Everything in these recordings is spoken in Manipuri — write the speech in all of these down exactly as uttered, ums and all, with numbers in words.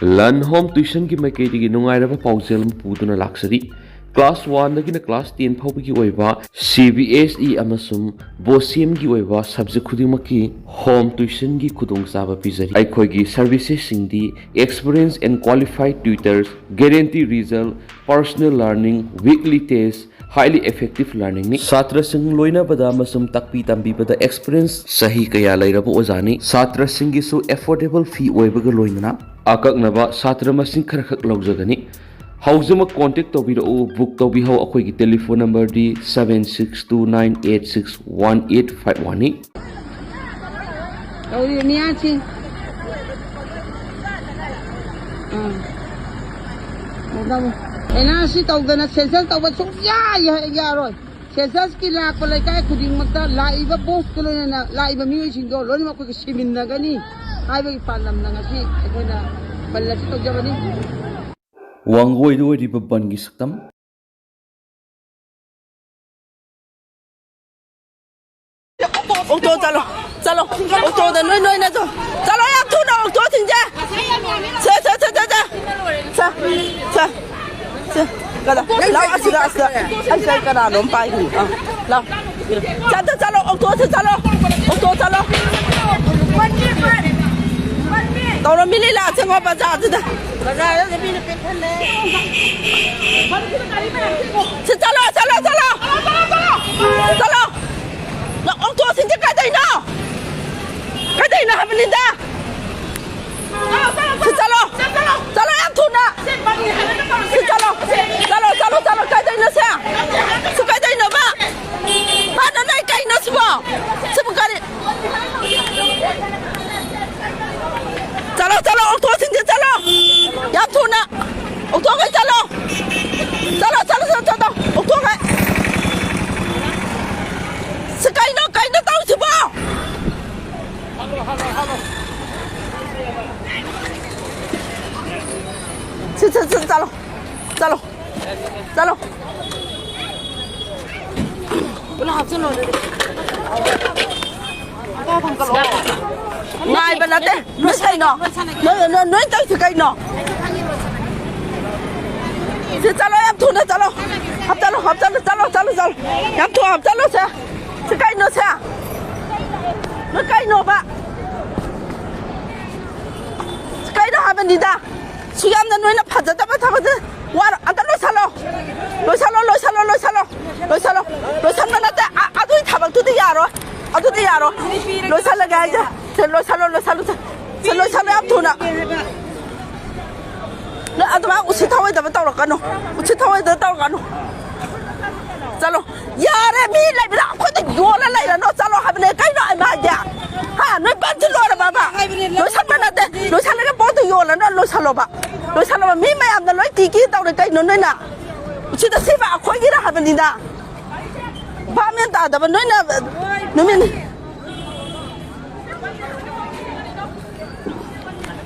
Learn Home Tuition ꯒꯤ ꯃꯥꯏꯀꯩꯗꯒꯤ ꯅꯨꯡꯉꯥꯏꯔꯕ ꯄꯥꯎꯖꯦꯜ ꯑꯃ ꯄꯨꯗꯨꯅ ꯂꯥꯛꯆꯔꯤ꯫ Class one ꯗꯒꯤꯅ class ten ꯐꯥꯎꯕꯒꯤ ꯑꯣꯏꯕ C B S E ꯑꯃꯁꯨꯡ BOSEM ꯒꯤ ꯑꯣꯏꯕ subject ꯈꯨꯗꯤꯡꯃꯛꯀꯤ home tuition ꯒꯤ ꯈꯨꯗꯣꯡꯆꯥꯕ ꯄꯤꯖꯔꯤ꯫ ꯑꯩꯈꯣꯏꯒꯤ services ꯁꯤꯡꯗꯤ experience and qualified tutors, guarantee result, personal learning, weekly test, highly effective learning ꯅꯤ꯫ ꯁꯥꯇ꯭ꯔꯁꯤꯡ ꯂꯣꯏꯅꯕꯗ ꯑꯃꯁꯨꯡ ꯇꯥꯛꯄꯤ ꯇꯝꯕꯤꯕꯗ experience ꯆꯍꯤ ꯀꯌꯥ ꯂꯩꯔꯕ ꯑꯣꯖꯥꯅꯤ꯫ ꯁꯥꯇ꯭ꯔꯁꯤꯡꯒꯤꯁꯨ affordable fee ꯑꯣꯏꯕꯒ ꯂꯣꯏꯅꯅ ꯑꯀꯛꯅꯕ ꯁꯥꯇ꯭ꯔ ꯃꯁꯤꯡ ꯈꯔꯈꯛ ꯂꯧꯖꯒꯅꯤ꯫ ꯍꯧꯖꯤꯛꯃꯛ contact ꯇꯧꯕꯤꯔꯛꯎ꯫ Book ꯇꯧꯕꯤꯍꯧ꯫ ꯑꯩꯈꯣꯏꯒꯤ telephone number ꯗꯤ seven six two nine eight six one eight five one ꯅꯤ꯫ ꯇꯧꯔꯤꯕ ꯃꯤꯌꯥꯝꯁꯤ꯫ ꯑꯥ꯫ ꯑꯦꯟ ꯑꯥꯔ ꯁꯤ ꯇꯧꯗꯅ census ꯇꯧꯕ ꯁꯨꯡꯌꯥ ꯌꯥ-, ꯌꯥꯔꯣꯏ꯫ Census ꯀꯤ ꯂꯥꯛꯄ ꯂꯩꯀꯥꯏ ꯈꯨꯗꯤꯡꯃꯛꯇ ꯂꯥꯛꯏꯕ boss ꯀ ꯂꯣꯏꯅꯅ ꯂꯥꯛꯏꯕ ꯃꯤꯑꯣꯏꯁꯤꯡꯗꯣ ꯂꯣꯏꯅꯃꯛ ꯑꯩꯈꯣꯏꯒ ꯁꯤꯃꯤꯟꯅꯒꯅꯤ ꯍꯥꯏꯕꯒꯤ ꯄꯥꯟꯗꯝꯅ ꯉꯁꯤ ꯑꯩꯈꯣꯏꯅ ꯕꯟ ꯑꯁꯤ ꯇꯧꯖꯕꯅꯤ꯫ ꯋꯥꯡꯒꯣꯏꯗ ꯑꯣꯏꯔꯤꯕ ꯕꯟꯒꯤ ꯁꯛꯇꯝ꯫ ꯑꯣꯛꯇꯣ ꯆꯠꯂꯣ, ꯆꯠꯂꯣ, ꯑꯣꯛꯇꯣꯗ ꯅꯣꯏ ꯅꯣꯏꯅ ꯆꯠꯂꯣ, ꯆꯠꯂꯣ, ꯌꯥꯝ ꯊꯨꯅ ꯑꯣꯛꯇꯣ ꯊꯤꯡꯖꯦ꯫ ꯁꯦ, ꯁꯦ, ꯁꯦ, ꯁꯦ, ꯁꯦ꯫ ꯁꯦ, ꯁꯦ, ꯁꯦ꯫ ꯀꯗꯥ? ꯂꯥꯎ, ꯑꯁꯤꯗ, ꯑꯁꯤꯗ꯫ ꯑꯩꯁꯦ ꯀꯅꯥꯅꯣꯝ ꯄꯥꯏꯈ꯭ꯔꯤ꯫ ꯑꯥ, ꯂꯥꯎ꯫ ꯆꯠꯇ ꯆꯠꯂꯣ, ꯑꯣꯛꯇꯣꯗ ꯆꯠꯂꯣ, ꯑꯣꯛꯇꯣ ꯆꯠꯂꯣ꯫ ꯇꯧꯔꯝꯃꯤ ꯂꯤꯂꯥꯁꯦ ꯉꯣ ꯕꯖꯥꯔꯗꯨꯗ꯫ ꯁꯤ ꯆꯠꯂꯣ, ꯆꯠꯂꯣ, ꯆꯠꯂꯣ꯫ ꯆꯠꯂꯣ꯫ ꯅꯪ ꯑꯣꯛꯇꯣꯁꯤꯡꯁꯦ ꯀꯩꯗꯩꯅꯣ? ꯀꯩꯗꯩꯅꯣ ꯍꯥꯏꯕꯅꯤꯗ? ꯁꯤ ꯆꯠꯂꯣ꯫ ꯆꯠꯂꯣ ꯌꯥꯝ ꯊꯨꯅ꯫ ꯁꯤ ꯆꯠꯂꯣ꯫ ꯆꯠꯂꯣ, ꯆꯠꯂꯣ, ꯆꯠꯂꯣ꯫ ꯀꯩꯗꯩꯅꯣ ꯁꯦ? ꯁꯤ ꯀꯩꯗꯩꯅꯣꯕ? ꯃꯥꯅ ꯅꯣꯏ ꯀꯩꯅꯣ ꯁꯤꯕꯣ? ꯁꯤꯕꯨ ꯀꯔꯤ? ꯆꯠꯂꯣ, ꯆꯠꯂꯣ, ꯑꯣꯛꯇꯣꯁꯤꯡꯁꯦ ꯆꯠꯂꯣ꯫ ꯌꯥꯝ ꯊꯨꯅ꯫ ꯑꯣꯛꯇꯣꯈꯩ ꯆꯠꯂꯣ꯫ ꯆꯠꯂꯣ, ꯆꯠꯂꯣ, ꯆꯠꯂꯣ, ꯆꯠꯂꯣ꯫ ꯑꯣꯛꯇꯣꯈꯩ꯫ ꯁꯤ ꯀꯩꯅꯣ, ꯀꯩꯅꯣ ꯇꯧꯔꯤꯁꯤꯕꯣ? ꯁꯤ, ꯁꯤ, ꯁꯤ, ꯆꯠꯂꯣ꯫ ꯆꯠꯂꯣ꯫ ꯆꯠꯂꯣ꯫ ꯄꯨꯂꯞ ꯍꯥꯞꯆꯤꯜꯂꯣ ꯑꯗꯨꯗꯤ꯫ ꯈꯔ ꯊꯥꯡꯀꯠꯂꯛꯑꯣ꯫ ꯉꯥꯏꯕ ꯅꯠꯇꯦ꯫ ꯅꯣꯏ ꯀꯩꯅꯣ? ꯅꯣꯏ, ꯅꯣꯏ, ꯅꯣꯏ ꯇꯧꯔꯤꯁꯦ ꯀꯩꯅꯣ? ꯁꯤ ꯆꯠꯂꯣ, ꯌꯥꯝ ꯊꯨꯅ ꯆꯠꯂꯣ꯫ ꯍꯥꯞꯆꯜꯂꯣ, ꯍꯥꯞꯆꯜꯂꯣ, ꯆꯠꯂꯣ, ꯆꯠꯂꯣ, ꯆꯠꯂꯣ꯫ ꯌꯥꯝ ꯊꯨꯅ ꯍꯥꯞꯆꯜꯂꯣ ꯁꯦ꯫ ꯁꯤ ꯀꯩꯅꯣ ꯁꯦ? ꯅꯣꯏ ꯀꯩꯅꯣꯕ? ꯁꯤ ꯀꯩꯅꯣ ꯍꯥꯏꯕꯅꯤꯗ? ꯁꯨ ꯌꯥꯝꯅ ꯅꯣꯏꯅ ꯐꯖꯗꯕ ꯊꯕꯛꯁꯦ ꯋꯥꯔ-, ꯑꯝꯇ ꯂꯣꯏꯁꯜꯂꯣ꯫ ꯂꯣꯏꯁꯜꯂꯣ, ꯂꯣꯏꯁꯜꯂꯣ, ꯂꯣꯏꯁꯜꯂꯣ꯫ ꯂꯣꯏꯁꯜꯂꯣ꯫ ꯂꯣꯏꯁꯟꯕ ꯅꯠꯇꯦ꯫ ꯑ-, ꯑꯗꯨꯒꯤ ꯊꯕꯛꯇꯨꯗꯤ ꯌꯥꯔꯣꯏ꯫ ꯑꯗꯨꯗꯤ ꯌꯥꯔꯣꯏ꯫ ꯂꯣꯏꯁꯜꯂꯒꯦ ꯍꯥꯏꯁꯦ꯫ ꯁꯦ, ꯂꯣꯏꯁꯜꯂꯣ, ꯂꯣꯏꯁꯜꯂꯣ, ꯁꯦ꯫ ꯁꯦ, ꯂꯣꯏꯁꯜꯂꯣ ꯌꯥꯝ ꯊꯨꯅ꯫ ꯅꯪ ꯑꯗꯨꯃꯥꯏꯅ ꯎꯁꯤꯠ ꯊꯑꯣꯏꯗꯕ ꯇꯧꯔꯛꯀꯅꯨ꯫ ꯎꯁꯤꯠ ꯊꯑꯣꯏꯗꯕ ꯇꯧꯔꯛꯀꯅꯨ꯫ ꯆꯠꯂꯣ꯫ ꯌꯥꯔꯦ, ꯃꯤ ꯂꯩꯕꯗ ꯑꯩꯈꯣꯏꯗ ꯌꯣꯜꯂ ꯂꯩꯔꯅꯣ, ꯆꯠꯂꯣ ꯍꯥꯏꯕꯅꯦ꯫ ꯀꯩꯅꯣ ꯑꯩꯅ ꯍꯥꯏꯁꯦ? ꯍꯥ? ꯅꯣꯏ ꯕꯟꯁꯤ ꯂꯣꯏꯔꯕꯕ? ꯂꯣꯏꯁꯟꯕ ꯅꯠꯇꯦ, ꯂꯣꯏꯁꯜꯂꯒ ꯄꯣꯠꯇꯨ ꯌꯣꯜꯂꯅꯣ, ꯂꯣꯏꯁꯜꯂꯣꯕ꯫ ꯂꯣꯏꯁꯜꯂꯣꯕ꯫ ꯃꯤ ꯃꯌꯥꯝꯅ ꯂꯣꯏ ꯀꯤ ꯀꯤ ꯇꯧꯔꯦ, ꯀꯩꯅꯣ ꯅꯣꯏꯅ? ꯁꯤꯗ ꯁꯤꯕ ꯑꯩꯈꯣꯏꯒꯤꯔ ꯍꯥꯏꯕꯅꯤꯗ꯫ ꯚꯥꯞ ꯃꯦꯟ ꯇꯥꯗꯕ ꯅꯣꯏꯅ ꯅꯨꯃꯤꯠ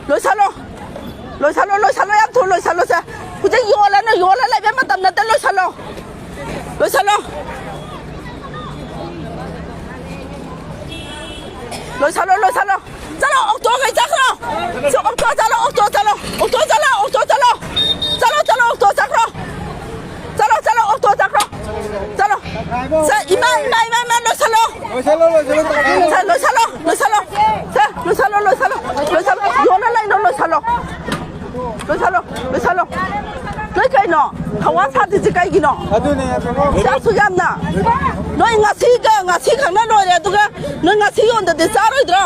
ꯂꯣꯏꯁꯜꯂꯣ꯫ ꯂꯣꯏꯁꯜꯂꯣ, ꯂꯣꯏꯁꯜꯂꯣ, ꯌꯥꯝ ꯊꯨꯅ ꯂꯣꯏꯁꯜꯂꯣꯁꯦ꯫ ꯍꯧꯖꯤꯛ ꯌꯣꯜꯂꯅꯨ, ꯌꯣꯜꯂ ꯂꯩꯕ ꯃꯇꯝ ꯅꯠꯇꯦ, ꯂꯣꯏꯁꯜꯂꯣ꯫ ꯂꯣꯏꯁꯜꯂꯣ꯫ ꯂꯣꯏꯁꯜꯂꯣ, ꯂꯣꯏꯁꯜꯂꯣ꯫ ꯆꯠꯂꯣ, ꯑꯣꯛꯇꯣꯈꯩ ꯆꯠꯈ꯭ꯔꯣ꯫ ꯁꯤ ꯑꯣꯛꯇꯣ ꯆꯠꯂꯣ, ꯑꯣꯛꯇꯣ ꯆꯠꯂꯣ, ꯑꯣꯛꯇꯣ ꯆꯠꯂꯣ, ꯑꯣꯛꯇꯣ ꯆꯠꯂꯣ꯫ ꯆꯠꯂꯣ, ꯆꯠꯂꯣ, ꯑꯣꯛꯇꯣ ꯆꯠꯈ꯭ꯔꯣ꯫ ꯆꯠꯂꯣ, ꯆꯠꯂꯣ, ꯑꯣꯛꯇꯣ ꯆꯠꯈ꯭ꯔꯣ꯫ ꯆꯠꯂꯣ꯫ ꯁꯦ, ꯏꯃꯥ, ꯏꯃꯥ, ꯏꯃꯥ, ꯏꯃꯥ, ꯂꯣꯏꯁꯜꯂꯣ꯫ ꯂꯣꯏꯁꯜꯂꯣ, ꯂꯣꯏꯁꯜꯂꯣ, ꯇꯥꯃꯣ꯫ ꯁꯦ, ꯂꯣꯏꯁꯜꯂꯣ, ꯂꯣꯏꯁꯜꯂꯣ꯫ ꯁꯦ, ꯂꯣꯏꯁꯜꯂꯣ, ꯂꯣꯏꯁꯜꯂꯣ, ꯂꯣꯏꯁꯜꯂꯣ꯫ ꯌꯣꯟꯅ ꯂꯩꯅꯣ, ꯂꯣꯏꯁꯜꯂꯣ꯫ ꯂꯣꯏꯁꯜꯂꯣ, ꯂꯣꯏꯁꯜꯂꯣ꯫ ꯅꯣꯏ ꯀꯩꯅꯣ? ꯊꯋꯥ ꯁꯥꯗ꯭ꯔꯤꯁꯤ ꯀꯩꯒꯤꯅꯣ? ꯑꯗꯨꯅꯦ, ꯑꯗꯨꯅꯦ꯫ ꯁꯤ ꯑꯁꯨꯛ ꯌꯥꯝꯅ꯫ ꯅꯣꯏ ꯉꯁꯤꯒ ꯉꯁꯤ ꯈꯛꯅ ꯂꯣꯏꯔꯦ, ꯑꯗꯨꯒ ꯅꯣꯏ ꯉꯁꯤ ꯌꯣꯟꯗꯗꯤ ꯆꯥꯔꯣꯏꯗ꯭ꯔꯣ?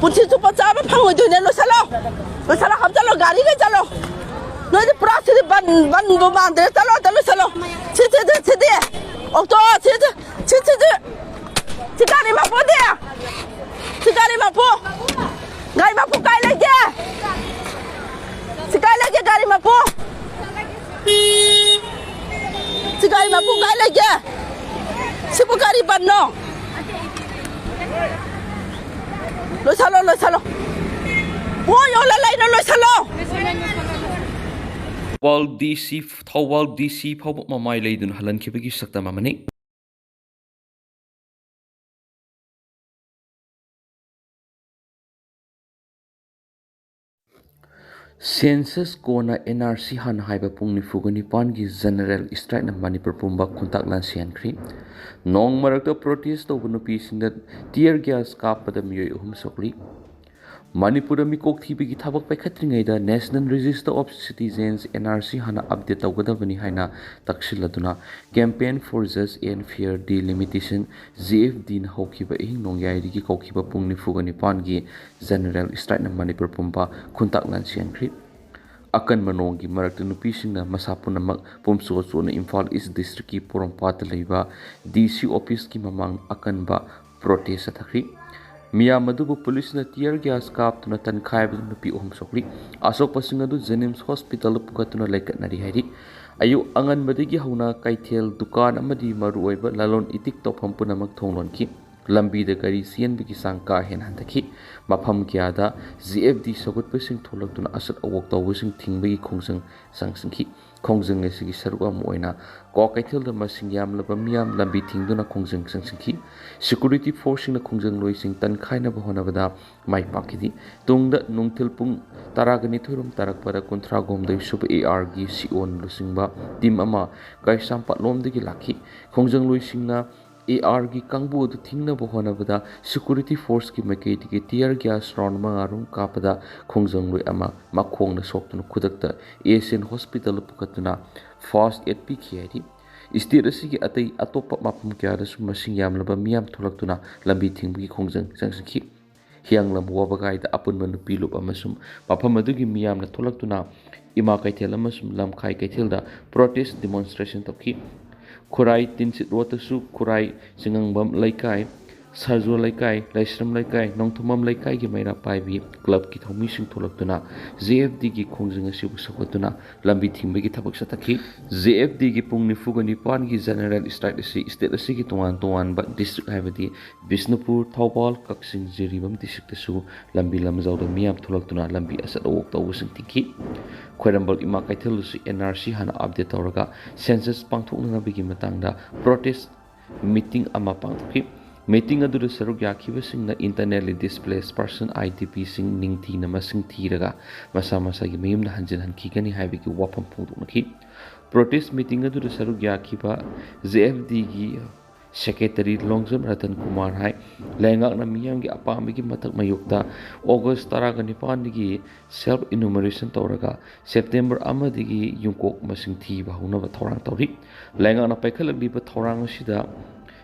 ꯄꯨꯟꯁꯤ ꯆꯨꯞꯄ ꯆꯥꯕ ꯐꯪꯉꯣꯏꯗꯣꯏꯅꯦ꯫ ꯂꯣꯏꯁꯜꯂꯣ꯫ ꯂꯣꯏꯁꯜꯂꯣ, ꯍꯥꯞꯆꯜꯂꯣ, ꯒꯥꯔꯤꯒ ꯆꯠꯂꯣ꯫ ꯅꯣꯏꯗꯤ ꯄꯨꯔꯥ ꯁꯤꯗꯤ ꯕꯟ, ꯕꯟꯕꯨ ꯃꯥꯟꯗ꯭ꯔꯦ꯫ ꯆꯠꯂꯣ, ꯑꯝꯇ ꯂꯣꯏꯁꯜꯂꯣ꯫ ꯁꯤ, ꯁꯤ, ꯁꯤ, ꯁꯤꯗꯤ꯫ ꯑꯣꯛꯇꯣ, ꯁꯤ, ꯁꯤ, ꯁꯤ, ꯁꯤ, ꯁꯤ꯫ ꯁꯤ ꯒꯥꯔꯤ ꯃꯄꯨꯗꯤ? ꯁꯤ ꯒꯥꯔꯤ ꯃꯄꯨ? ꯒꯥꯔꯤ ꯃꯄꯨ ꯀꯥꯏ ꯂꯩꯒꯦ? ꯁꯤ ꯀꯥꯏ ꯂꯩꯒꯦ ꯒꯥꯔꯤ ꯃꯄꯨ? ꯁꯤ ꯒꯥꯔꯤ ꯃꯄꯨ ꯀꯥꯏ ꯂꯩꯒꯦ? ꯁꯤꯕꯨ ꯀꯔꯤ ꯕꯟꯅꯣ? ꯂꯣꯏꯁꯜꯂꯣ, ꯂꯣꯏꯁꯜꯂꯣ꯫ ꯄꯣꯠ ꯌꯣꯜꯂ ꯂꯩꯅꯣ, ꯂꯣꯏꯁꯜꯂꯣ꯫ ꯊꯧꯕꯥꯜ ꯗꯤ ꯁꯤ, ꯊꯧꯕꯥꯜ ꯗꯤ ꯁꯤ ꯐꯥꯎꯕ ꯃꯃꯥꯏ ꯂꯩꯗꯨꯅ ꯍꯜꯍꯟꯈꯤꯕꯒꯤ ꯁꯛꯇꯝ ꯑꯃꯅꯤ꯫ Census ꯀꯣꯟꯅ N R C ꯍꯥꯟꯅ ꯍꯥꯏꯕ ꯄꯨꯡ ꯅꯤꯐꯨꯒ ꯅꯤꯄꯥꯟꯒꯤ general strikeꯅ ꯃꯅꯤꯄꯨꯔ ꯄꯨꯝꯕ ꯈꯨꯟꯇꯥꯛ ꯂꯥꯟꯁꯤꯍꯟꯈ꯭ꯔꯤ꯫ ꯅꯣꯡ ꯃꯔꯛꯇ protest ꯇꯧꯕ ꯅꯨꯄꯤꯁꯤꯡꯗ tear gas ꯀꯥꯞꯄꯗ ꯃꯤꯑꯣꯏ ꯑꯍꯨꯝ ꯁꯣꯛꯂꯤ꯫ ꯃꯅꯤꯄꯨꯔꯗ ꯃꯤꯀꯣꯛ ꯊꯤꯕꯒꯤ ꯊꯕꯛ ꯄꯥꯏꯈꯠꯇ꯭ꯔꯤꯉꯩꯗ National Register of Citizens, N R C ꯍꯥꯟꯅ update ꯇꯧꯒꯗꯕꯅꯤ ꯍꯥꯏꯅ ꯇꯛꯁꯤꯜꯂꯗꯨꯅ Campaign for Just and Fair Delimitation, J F Dꯅ ꯍꯧꯈꯤꯕ ꯑꯍꯤꯡ ꯅꯣꯡꯌꯥꯏꯗꯒꯤ ꯀꯧꯈꯤꯕ ꯄꯨꯡ ꯅꯤꯐꯨꯒ ꯅꯤꯄꯥꯟꯒꯤ general strikeꯅ ꯃꯅꯤꯄꯨꯔ ꯄꯨꯝꯕ ꯈꯨꯟꯇꯥꯛ ꯂꯥꯟꯁꯤꯍꯟꯈ꯭ꯔꯤ꯫ ꯑꯀꯟꯕ ꯅꯣꯡꯒꯤ ꯃꯔꯛꯇ ꯅꯨꯄꯤꯁꯤꯡꯅ ꯃꯁꯥ ꯄꯨꯝꯅꯃꯛ ꯄꯨꯝꯆꯣꯠ ꯆꯣꯠꯅ ꯏꯝꯐꯥꯜ East Districtꯀꯤ ꯄꯣꯔꯣꯝꯄꯥꯠꯇ ꯂꯩꯕ D C officeꯀꯤ ꯃꯃꯥꯡ ꯑꯀꯟꯕ protest ꯆꯠꯊꯈ꯭ꯔꯤ꯫ ꯃꯤꯌꯥꯝ ꯑꯗꯨꯕꯨ ꯄꯨꯂꯤꯁꯅ tear gas ꯀꯥꯞꯇꯨꯅ ꯇꯟꯈꯥꯏꯕꯗ ꯅꯨꯄꯤ ꯑꯍꯨꯝ ꯁꯣꯛꯂꯤ꯫ ꯑꯁꯣꯛꯄꯁꯤꯡ ꯑꯗꯨ JNIMS hospitalꯗ ꯄꯨꯈꯠꯇꯨꯅ ꯂꯩꯈꯠꯅꯔꯤ ꯍꯥꯏꯔꯤ꯫ ꯑꯌꯨꯛ ꯑꯉꯟꯕꯗꯒꯤ ꯍꯧꯅ ꯀꯩꯊꯦꯜ, ꯗꯨꯀꯥꯟ ꯑꯃꯗꯤ ꯃꯔꯨꯑꯣꯏꯕ ꯂꯂꯣꯟ ꯏꯇꯤꯛ ꯇꯧꯐꯝ ꯄꯨꯝꯅꯃꯛ ꯊꯣꯡ ꯂꯣꯟꯈꯤ꯫ ꯂꯝꯕꯤꯗ ꯒꯥꯔꯤ ꯆꯦꯟꯕꯒꯤ ꯆꯥꯡ ꯀꯥ ꯍꯦꯟꯅ ꯍꯟꯊꯈꯤ꯫ ꯃꯐꯝ ꯀꯌꯥꯗ J F D ꯁꯧꯒꯠꯄꯁꯤꯡ ꯊꯣꯛꯂꯛꯇꯨꯅ ꯑꯆꯠ ꯑꯋꯣꯛ ꯇꯧꯕꯁꯤꯡ ꯊꯤꯡꯕꯒꯤ ꯈꯣꯡꯖꯪ ꯆꯪꯁꯤꯟꯈꯤ꯫ ꯈꯣꯡꯖꯪ ꯑꯁꯤꯒꯤ ꯁꯔꯨꯛ ꯑꯃ ꯑꯣꯏꯅ ꯀ꯭ꯋꯥꯀꯩꯊꯦꯜꯗ ꯃꯁꯤꯡ ꯌꯥꯝꯂꯕ ꯃꯤꯌꯥꯝ ꯂꯝꯕꯤ ꯊꯤꯡꯗꯨꯅ ꯈꯣꯡꯖꯪ ꯆꯪꯁꯤꯟꯈꯤ꯫ Security forceꯁꯤꯡꯅ ꯈꯣꯡꯖꯪꯂꯣꯏꯁꯤꯡ ꯇꯟꯈꯥꯏꯅꯕ ꯍꯣꯠꯅꯕꯗ ꯃꯥꯏ ꯄꯥꯛꯈꯤꯗꯦ꯫ ꯇꯨꯡꯗ ꯅꯨꯡꯊꯤꯜ ꯄꯨꯡ ꯇꯔꯥꯒ ꯅꯤꯊꯣꯏꯔꯣꯝ ꯇꯥꯔꯛꯄꯗ ꯀꯨꯟꯊ꯭ꯔꯥ ꯍꯨꯝꯗꯣꯏ ꯁꯨꯕ A R ꯒꯤ C O ꯅ ꯂꯨꯆꯤꯡꯕ team ꯑꯃ ꯀꯩꯁꯥꯝꯄꯥꯠꯂꯣꯝꯗꯒꯤ ꯂꯥꯛꯈꯤ꯫ ꯈꯣꯡꯖꯪꯂꯣꯏꯁꯤꯡꯅ A R ꯒꯤ ꯀꯥꯡꯕꯨ ꯑꯗꯨ ꯊꯤꯡꯅꯕ ꯍꯣꯠꯅꯕꯗ security forceꯀꯤ ꯃꯥꯏꯀꯩꯗꯒꯤ tear gas round ꯃꯉꯥꯔꯣꯝ ꯀꯥꯞꯄꯗ ꯈꯣꯡꯖꯪꯂꯣꯏ ꯑꯃ ꯃꯈꯣꯡꯅ ꯁꯣꯛꯇꯨꯅ ꯈꯨꯗꯛꯇ Asian hospitalꯗ ꯄꯨꯈꯠꯇꯨꯅ first aid ꯄꯤꯈꯤ ꯍꯥꯏꯔꯤ꯫ State ꯑꯁꯤꯒꯤ ꯑꯇꯩ ꯑꯇꯣꯞꯄ ꯃꯐꯝ ꯀꯌꯥꯗꯁꯨ ꯃꯁꯤꯡ ꯌꯥꯝꯂꯕ ꯃꯤꯌꯥꯝ ꯊꯣꯛꯂꯛꯇꯨꯅ ꯂꯝꯕꯤ ꯊꯤꯡꯕꯒꯤ ꯈꯣꯡꯖꯪ ꯆꯪꯁꯤꯟꯈꯤ꯫ ꯍꯤꯌꯥꯡꯂꯝ ꯋꯥꯕꯒꯥꯏꯗ ꯑꯄꯨꯟꯕ ꯅꯨꯄꯤ ꯂꯨꯞ ꯑꯃꯁꯨꯡ ꯃꯐꯝ ꯑꯗꯨꯒꯤ ꯃꯤꯌꯥꯝꯅ ꯊꯣꯛꯂꯛꯇꯨꯅ ꯏꯃꯥ ꯀꯩꯊꯦꯜ ꯑꯃꯁꯨꯡ ꯂꯝꯈꯥꯏ ꯀꯩꯊꯦꯜꯗ protest demonstration ꯇꯧꯈꯤ꯫ ꯈꯨꯔꯥꯏ ꯇꯤꯟꯁꯤꯠ ꯔꯣꯗꯇꯁꯨ ꯈꯨꯔꯥꯏ ꯆꯤꯉꯥꯡꯕꯝ ꯂꯩꯀꯥꯏ, ꯁꯔꯖꯣ ꯂꯩꯀꯥꯏ, ꯂꯥꯏꯁ꯭ꯔꯝ ꯂꯩꯀꯥꯏ, ꯅꯣꯡꯊꯣꯝꯕꯝ ꯂꯩꯀꯥꯏꯒꯤ ꯃꯩꯔꯥ ꯄꯥꯏꯕꯤ clubꯀꯤ ꯊꯧꯃꯤꯁꯤꯡ ꯊꯣꯛꯂꯛꯇꯨꯅ J F Dꯒꯤ ꯈꯣꯡꯖꯪ ꯑꯁꯤꯕꯨ ꯁꯧꯒꯠꯇꯨꯅ ꯂꯝꯕꯤ ꯊꯤꯡꯕꯒꯤ ꯊꯕꯛ ꯆꯠꯊꯈꯤ꯫ J F Dꯒꯤ ꯄꯨꯡ ꯅꯤꯐꯨꯒ ꯅꯤꯄꯥꯟꯒꯤ general strike ꯑꯁꯤ state ꯑꯁꯤꯒꯤ ꯇꯣꯉꯥꯟ ꯇꯣꯉꯥꯟꯕ district ꯍꯥꯏꯕꯗꯤ ꯕꯤꯁꯅꯨꯄꯨꯔ, ꯊꯧꯕꯥꯜ, ꯀꯛꯆꯤꯡ, ꯖꯤꯔꯤꯕꯥꯝ districtꯇꯁꯨ ꯂꯝꯕꯤ ꯂꯝꯖꯥꯎꯗ ꯃꯤꯌꯥꯝ ꯊꯣꯛꯂꯛꯇꯨꯅ ꯂꯝꯕꯤ ꯑꯆꯠ ꯑꯋꯣꯛ ꯇꯧꯕꯁꯤꯡ ꯊꯤꯡꯈꯤ꯫ ꯈ꯭ꯋꯥꯏꯔꯝꯕꯟ ꯏꯃꯥ ꯀꯩꯊꯦꯜꯗꯁꯨ N R C ꯍꯥꯟꯅ update ꯇꯧꯔꯒ census ꯄꯥꯡꯊꯣꯛꯅꯅꯕꯒꯤ ꯃꯇꯥꯡꯗ protest meeting ꯑꯃ ꯄꯥꯡꯊꯣꯛꯈꯤ꯫ Meeting ꯑꯗꯨꯗ ꯁꯔꯨꯛ ꯌꯥꯈꯤꯕꯁꯤꯡꯅ internally displaced person, IDPꯁꯤꯡ ꯅꯤꯡꯊꯤꯅ ꯃꯁꯤꯡ ꯊꯤꯔꯒ ꯃꯁꯥ ꯃꯁꯥꯒꯤ ꯃꯌꯨꯝꯗ ꯍꯟꯖꯤꯟꯍꯟꯈꯤꯒꯅꯤ ꯍꯥꯏꯕꯒꯤ ꯋꯥꯐꯝ ꯐꯣꯡꯗꯣꯛꯅꯈꯤ꯫ Protest meeting ꯑꯗꯨꯗ ꯁꯔꯨꯛ ꯌꯥꯈꯤꯕ JFDꯒꯤ Secretary ꯂꯣꯡꯖꯝ ꯔꯇꯟ ꯀꯨꯃꯥꯔ ꯍꯥꯏ, ꯂꯩꯉꯥꯛꯅ ꯃꯤꯌꯥꯝꯒꯤ ꯑꯄꯥꯝꯕꯒꯤ ꯃꯊꯛ ꯃꯌꯣꯛꯇ August ꯇꯔꯥꯒ ꯅꯤꯄꯥꯟꯗꯒꯤ self enumeration ꯇꯧꯔꯒ September ꯑꯃꯗꯒꯤ ꯌꯨꯝꯀꯣꯛ ꯃꯁꯤꯡ ꯊꯤꯕ ꯍꯧꯅꯕ ꯊꯧꯔꯥꯡ ꯇꯧꯔꯤ꯫ ꯂꯩꯉꯥꯛꯅ ꯄꯥꯏꯈꯠꯂꯛꯂꯤꯕ ꯊꯧꯔꯥꯡ ꯑꯁꯤꯗ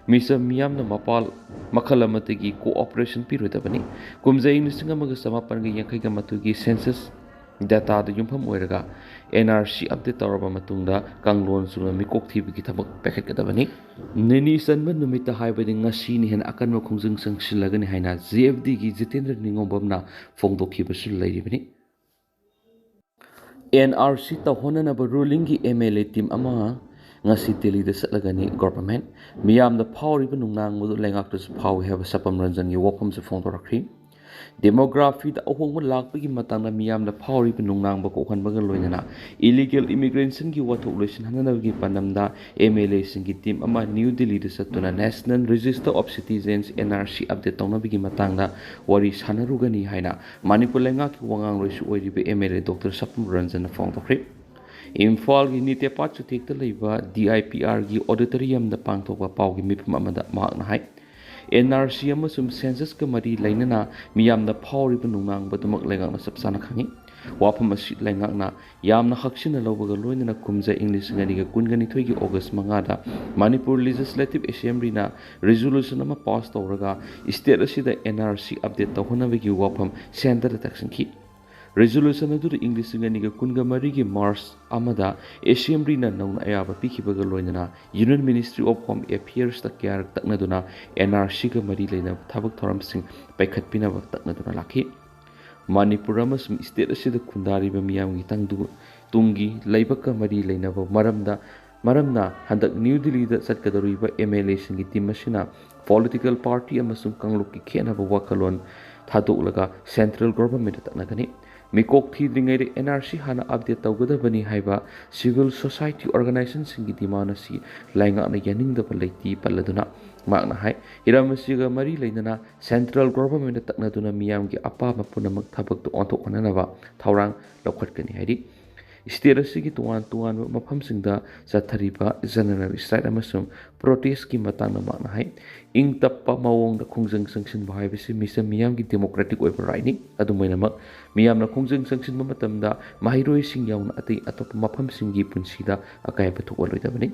ꯃꯤꯆꯝ ꯃꯤꯌꯥꯝꯅ ꯃꯄꯥꯜ ꯃꯈꯜ ꯑꯃꯠꯇꯒꯤ cooperation ꯄꯤꯔꯣꯏꯗꯕꯅꯤ꯫ ꯀꯨꯝꯖꯥ ꯏꯪ ꯂꯤꯁꯤꯡ ꯑꯃꯒ ꯆꯃꯥꯄꯟꯒ ꯌꯥꯡꯈꯩꯒ ꯃꯥꯊꯣꯏꯒꯤ census dataꯗ ꯌꯨꯝꯐꯝ ꯑꯣꯏꯔꯒ NRC update ꯇꯧꯔꯕ ꯃꯇꯨꯡꯗ ꯀꯥꯡꯂꯣꯟ ꯆꯨꯝꯅ ꯃꯤꯀꯣꯛ ꯊꯤꯕꯒꯤ ꯊꯕꯛ ꯄꯥꯏꯈꯠꯀꯗꯕꯅꯤ꯫ ꯅꯤꯅꯤ ꯆꯟꯕ ꯅꯨꯃꯤꯠꯇ ꯍꯥꯏꯕꯗꯤ ꯉꯁꯤꯅ ꯍꯦꯟꯅ ꯑꯀꯟꯕ ꯈꯣꯡꯖꯪ ꯆꯪꯁꯤꯜꯂꯒꯅꯤ ꯍꯥꯏꯅ JFDꯒꯤ ꯖꯤꯇꯦꯟꯗ꯭ꯔ ꯅꯤꯉꯣꯝꯕꯝꯅ ꯐꯣꯡꯗꯣꯛꯈꯤꯕꯁꯨ ꯂꯩꯔꯤꯕꯅꯤ꯫ NRC ꯇꯧꯍꯟꯅꯅꯕ rulingꯒꯤ MLA team ꯑꯃ ꯉꯁꯤ ꯗꯤꯜꯂꯤꯗ ꯆꯠꯂꯒꯅꯤ꯫ Government ꯃꯤꯌꯥꯝꯗ ꯐꯥꯎꯔꯤꯕ ꯅꯨꯡꯅꯥꯡꯕꯗꯨ ꯂꯩꯉꯥꯛꯇꯁꯨ ꯐꯥꯎꯏ ꯍꯥꯏꯕ ꯁꯄꯝ ꯔꯟꯖꯟꯒꯤ ꯋꯥꯐꯝꯁꯨ ꯐꯣꯡꯗꯣꯔꯛꯈꯤ꯫ Demographyꯗ ꯑꯍꯣꯡꯕ ꯂꯥꯛꯄꯒꯤ ꯃꯇꯥꯡꯗ ꯃꯤꯌꯥꯝꯗ ꯐꯥꯎꯔꯤꯕ ꯅꯨꯡꯅꯥꯡꯕ ꯀꯣꯛꯍꯟꯕꯒ ꯂꯣꯏꯅꯅ illegal immigrationꯒꯤ ꯋꯥꯊꯣꯛ ꯂꯣꯏꯁꯤꯟꯍꯟꯅꯕꯒꯤ ꯄꯥꯟꯗꯝꯗ MLAꯁꯤꯡꯒꯤ team ꯑꯃ ꯅ꯭ꯌꯨ ꯗꯤꯜꯂꯤꯗ ꯆꯠꯇꯨꯅ National Register of Citizens, NRC update ꯇꯧꯅꯕꯒꯤ ꯃꯇꯥꯡꯗ ꯋꯥꯔꯤ ꯁꯥꯟꯅꯔꯨꯒꯅꯤ ꯍꯥꯏꯅ ꯃꯅꯤꯄꯨꯔ ꯂꯩꯉꯥꯛꯀꯤ ꯋꯥꯉꯥꯡꯂꯣꯏꯁꯨ ꯑꯣꯏꯔꯤꯕ MLA Doctor ꯁꯄꯝ ꯔꯟꯖꯟꯅ ꯐꯣꯡꯗꯣꯛꯈ꯭ꯔꯤ꯫ ꯏꯝꯐꯥꯜꯒꯤ ꯅꯤꯇꯦꯄꯥꯠ ꯆꯨꯊꯦꯛꯇ ꯂꯩꯕ DIPRꯒꯤ auditoriumꯗ ꯄꯥꯡꯊꯣꯛꯄ ꯄꯥꯎꯒꯤ ꯃꯤꯐꯝ ꯑꯃꯗ ꯃꯍꯥꯛꯅ ꯍꯥꯏ, NRC ꯑꯃꯁꯨꯡ censusꯀ ꯃꯔꯤ ꯂꯩꯅꯅ ꯃꯤꯌꯥꯝꯗ ꯐꯥꯎꯔꯤꯕ ꯅꯨꯡꯅꯥꯡꯕꯗꯨꯃꯛ ꯂꯩꯉꯥꯛꯅ ꯆꯞ ꯆꯥꯅ ꯈꯪꯏ꯫ ꯋꯥꯐꯝ ꯑꯁꯤ ꯂꯩꯉꯥꯛꯅ ꯌꯥꯝꯅ ꯍꯛꯆꯤꯟꯅ ꯂꯧꯕꯒ ꯂꯣꯏꯅꯅ ꯀꯨꯝꯖꯥ ꯏꯪ ꯂꯤꯁꯤꯡ ꯑꯅꯤꯒ ꯀꯨꯟꯒ ꯅꯤꯊꯣꯏꯒꯤ August ꯃꯉꯥꯗ ꯃꯅꯤꯄꯨꯔ Legislative Assemblyꯅ resolution ꯑꯃ pass ꯇꯧꯔꯒ state ꯑꯁꯤꯗ NRC update ꯇꯧꯍꯟꯅꯕꯒꯤ ꯋꯥꯐꯝ centreꯗ ꯇꯥꯛꯁꯤꯟꯈꯤ꯫ Resolution ꯑꯗꯨꯗ ꯏꯪ ꯂꯤꯁꯤꯡ ꯑꯅꯤꯒ ꯀꯨꯟꯒ ꯃꯔꯤꯒꯤ March ꯑꯃꯗ Assemblyꯅ ꯅꯧꯅ ꯑꯌꯥꯕ ꯄꯤꯈꯤꯕꯒ ꯂꯣꯏꯅꯅ Union Ministry of Home Affairsꯇ ꯀꯌꯥꯔꯛ ꯇꯛꯅꯗꯨꯅ NRCꯒ ꯃꯔꯤ ꯂꯩꯅꯕ ꯊꯕꯛ ꯊꯧꯔꯝꯁꯤꯡ ꯄꯥꯏꯈꯠꯄꯤꯅꯕ ꯇꯛꯅꯗꯨꯅ ꯂꯥꯛꯈꯤ꯫ ꯃꯅꯤꯄꯨꯔ ꯑꯃꯁꯨꯡ state ꯑꯁꯤꯗ ꯈꯨꯟꯗꯥꯔꯤꯕ ꯃꯤꯌꯥꯝꯒꯤ ꯇꯪꯗꯨ ꯇꯨꯡꯒꯤ ꯂꯩꯕꯛꯀ ꯃꯔꯤ ꯂꯩꯅꯕ ꯃꯔꯝꯗ, ꯃꯔꯝꯅ ꯍꯟꯗꯛ ꯅ꯭ꯌꯨ ꯗꯤꯜꯂꯤꯗ ꯆꯠꯀꯗꯧꯔꯤꯕ MLAꯁꯤꯡꯒꯤ team ꯑꯁꯤꯅ political party ꯑꯃꯁꯨꯡ ꯀꯥꯡꯂꯨꯞꯀꯤ ꯈꯦꯠꯅꯕ ꯋꯥꯈꯜꯂꯣꯟ ꯊꯥꯗꯣꯛꯂꯒ central governmentꯇ ꯇꯛꯅꯒꯅꯤ꯫ ꯃꯤꯀꯣꯛ ꯊꯤꯗ꯭ꯔꯤꯉꯩꯗ NRC ꯍꯥꯟꯅ update ꯇꯧꯒꯗꯕꯅꯤ ꯍꯥꯏꯕ civil society organizationꯁꯤꯡꯒꯤ demand ꯑꯁꯤ ꯂꯩꯉꯥꯛꯅ ꯌꯥꯅꯤꯡꯗꯕ ꯂꯩꯇꯦ ꯄꯜꯂꯗꯨꯅ ꯃꯍꯥꯛꯅ ꯍꯥꯏ꯫ ꯍꯤꯔꯝ ꯑꯁꯤꯒ ꯃꯔꯤ ꯂꯩꯅꯅ central government ꯇꯛꯅꯗꯨꯅ ꯃꯤꯌꯥꯝꯒꯤ ꯑꯄꯥꯝꯕ ꯄꯨꯝꯅꯃꯛ ꯊꯕꯛꯇ ꯑꯣꯟꯊꯣꯛꯍꯟꯅꯕ ꯊꯧꯔꯥꯡ ꯂꯧꯈꯠꯀꯅꯤ ꯍꯥꯏꯔꯤ꯫ State ꯑꯁꯤꯒꯤ ꯇꯣꯉꯥꯟ ꯇꯣꯉꯥꯟꯕ ꯃꯐꯝꯁꯤꯡꯗ ꯆꯠꯊꯔꯤꯕ general strike ꯑꯃꯁꯨꯡ protestꯀꯤ ꯃꯇꯥꯡꯗ ꯃꯍꯥꯛꯅ ꯍꯥꯏ, ꯏꯪ ꯇꯞꯄ ꯃꯑꯣꯡꯗ ꯈꯣꯡꯖꯪ ꯆꯪꯁꯤꯟꯕ ꯍꯥꯏꯕꯁꯤ ꯃꯤꯆꯝ ꯃꯤꯌꯥꯝꯒꯤ democratic ꯑꯣꯏꯕ rightꯅꯤ꯫ ꯑꯗꯨꯝ ꯑꯣꯏꯅꯃꯛ, ꯃꯤꯌꯥꯝꯅ ꯈꯣꯡꯖꯪ ꯆꯪꯁꯤꯟꯕ ꯃꯇꯝꯗ ꯃꯍꯩꯔꯣꯏꯁꯤꯡ ꯌꯥꯎꯅ ꯑꯇꯩ ꯑꯇꯣꯞꯄ ꯃꯐꯝꯁꯤꯡꯒꯤ ꯄꯨꯟꯁꯤꯗ ꯑꯀꯥꯏꯕ ꯊꯣꯛꯍꯜꯂꯣꯏꯗꯕꯅꯤ꯫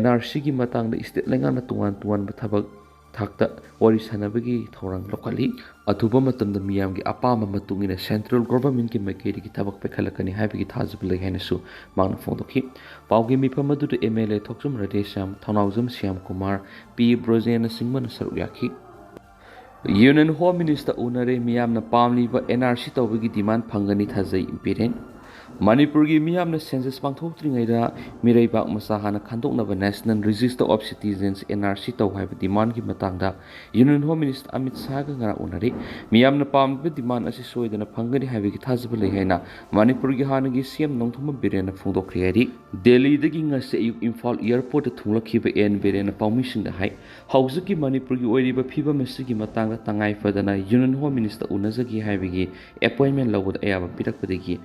NRCꯒꯤ ꯃꯇꯥꯡꯗ state ꯂꯩꯉꯥꯛꯅ ꯇꯣꯉꯥꯟ ꯇꯣꯉꯥꯟꯕ ꯊꯕꯛ ꯊꯥꯛꯇ ꯋꯥꯔꯤ ꯁꯥꯟꯅꯕꯒꯤ ꯊꯧꯔꯥꯡ ꯂꯧꯈꯠꯂꯤ꯫ ꯑꯊꯨꯕ ꯃꯇꯝꯗ ꯃꯤꯌꯥꯝꯒꯤ ꯑꯄꯥꯝꯕ ꯃꯇꯨꯡ ꯏꯟꯅ central governmentꯀꯤ ꯃꯥꯏꯀꯩꯗꯒꯤ ꯊꯕꯛ ꯄꯥꯏꯈꯠꯂꯛꯀꯅꯤ ꯍꯥꯏꯕꯒꯤ ꯊꯥꯖꯕ ꯂꯩ ꯍꯥꯏꯅꯁꯨ ꯃꯍꯥꯛꯅ ꯐꯣꯡꯗꯣꯛꯈꯤ꯫ ꯄꯥꯎꯒꯤ ꯃꯤꯐꯝ ꯑꯗꯨꯗ MLA ꯊꯣꯛꯆꯣꯝ ꯔꯥꯙꯦꯁ꯭ꯌꯥꯝ, ꯊꯧꯅꯥꯎꯖꯝ ꯁ꯭ꯌꯥꯝ ꯀꯨꯃꯥꯔ, ꯄꯤ ꯕ꯭ꯔꯣꯖꯦꯟꯅꯆꯤꯡꯕꯅ ꯁꯔꯨꯛ ꯌꯥꯈꯤ꯫ Union Home Minister ꯎꯅꯔꯦ꯫ ꯃꯤꯌꯥꯝꯅ ꯄꯥꯝꯂꯤꯕ NRC ꯇꯧꯕꯒꯤ demand ꯐꯪꯒꯅꯤ ꯊꯥꯖꯩ, ꯕꯤꯔꯦꯟ꯫ ꯃꯅꯤꯄꯨꯔꯒꯤ ꯃꯤꯌꯥꯝꯅ census ꯄꯥꯡꯊꯣꯛꯇ꯭ꯔꯤꯉꯩꯗ ꯃꯤꯔꯩꯕꯥꯛ ꯃꯆꯥ ꯍꯥꯟꯅ ꯈꯟꯗꯣꯛꯅꯕ National Register of Citizens, NRC ꯇꯧ ꯍꯥꯏꯕ demandꯀꯤ ꯃꯇꯥꯡꯗ Union Home Minister ꯑꯃꯤꯠ ꯁꯥꯍꯒ ꯉꯔꯥꯡ ꯎꯅꯔꯤ꯫ ꯃꯤꯌꯥꯝꯅ ꯄꯥꯝꯂꯤꯕ demand ꯑꯁꯤ ꯁꯣꯏꯗꯅ ꯐꯪꯒꯅꯤ ꯍꯥꯏꯕꯒꯤ ꯊꯥꯖꯕ ꯂꯩ ꯍꯥꯏꯅ ꯃꯅꯤꯄꯨꯔꯒꯤ ꯍꯥꯟꯅꯒꯤ CM ꯅꯣꯡꯊꯣꯝꯕꯝ ꯕꯤꯔꯦꯟꯅ ꯐꯣꯡꯗꯣꯛꯈ꯭ꯔꯦ ꯍꯥꯏꯔꯤ꯫ ꯗꯦꯜꯂꯤꯗꯒꯤ ꯉꯁꯤ ꯑꯌꯨꯛ ꯏꯝꯐꯥꯜ airportꯇ ꯊꯨꯡꯂꯛꯈꯤꯕ ꯑꯦꯟ ꯕꯤꯔꯦꯟꯅ ꯄꯥꯎꯃꯤꯁꯤꯡꯗ ꯍꯥꯏ, ꯍꯧꯖꯤꯛꯀꯤ ꯃꯅꯤꯄꯨꯔꯒꯤ ꯑꯣꯏꯔꯤꯕ ꯐꯤꯕꯝ ꯑꯁꯤꯒꯤ ꯃꯇꯥꯡꯗ ꯇꯉꯥꯏ ꯐꯗꯅ Union Home Minister ꯎꯅꯖꯒꯦ ꯍꯥꯏꯕꯒꯤ appointment ꯂꯧꯕꯗ ꯑꯌꯥꯕ ꯄꯤꯔꯛꯄꯗꯒꯤ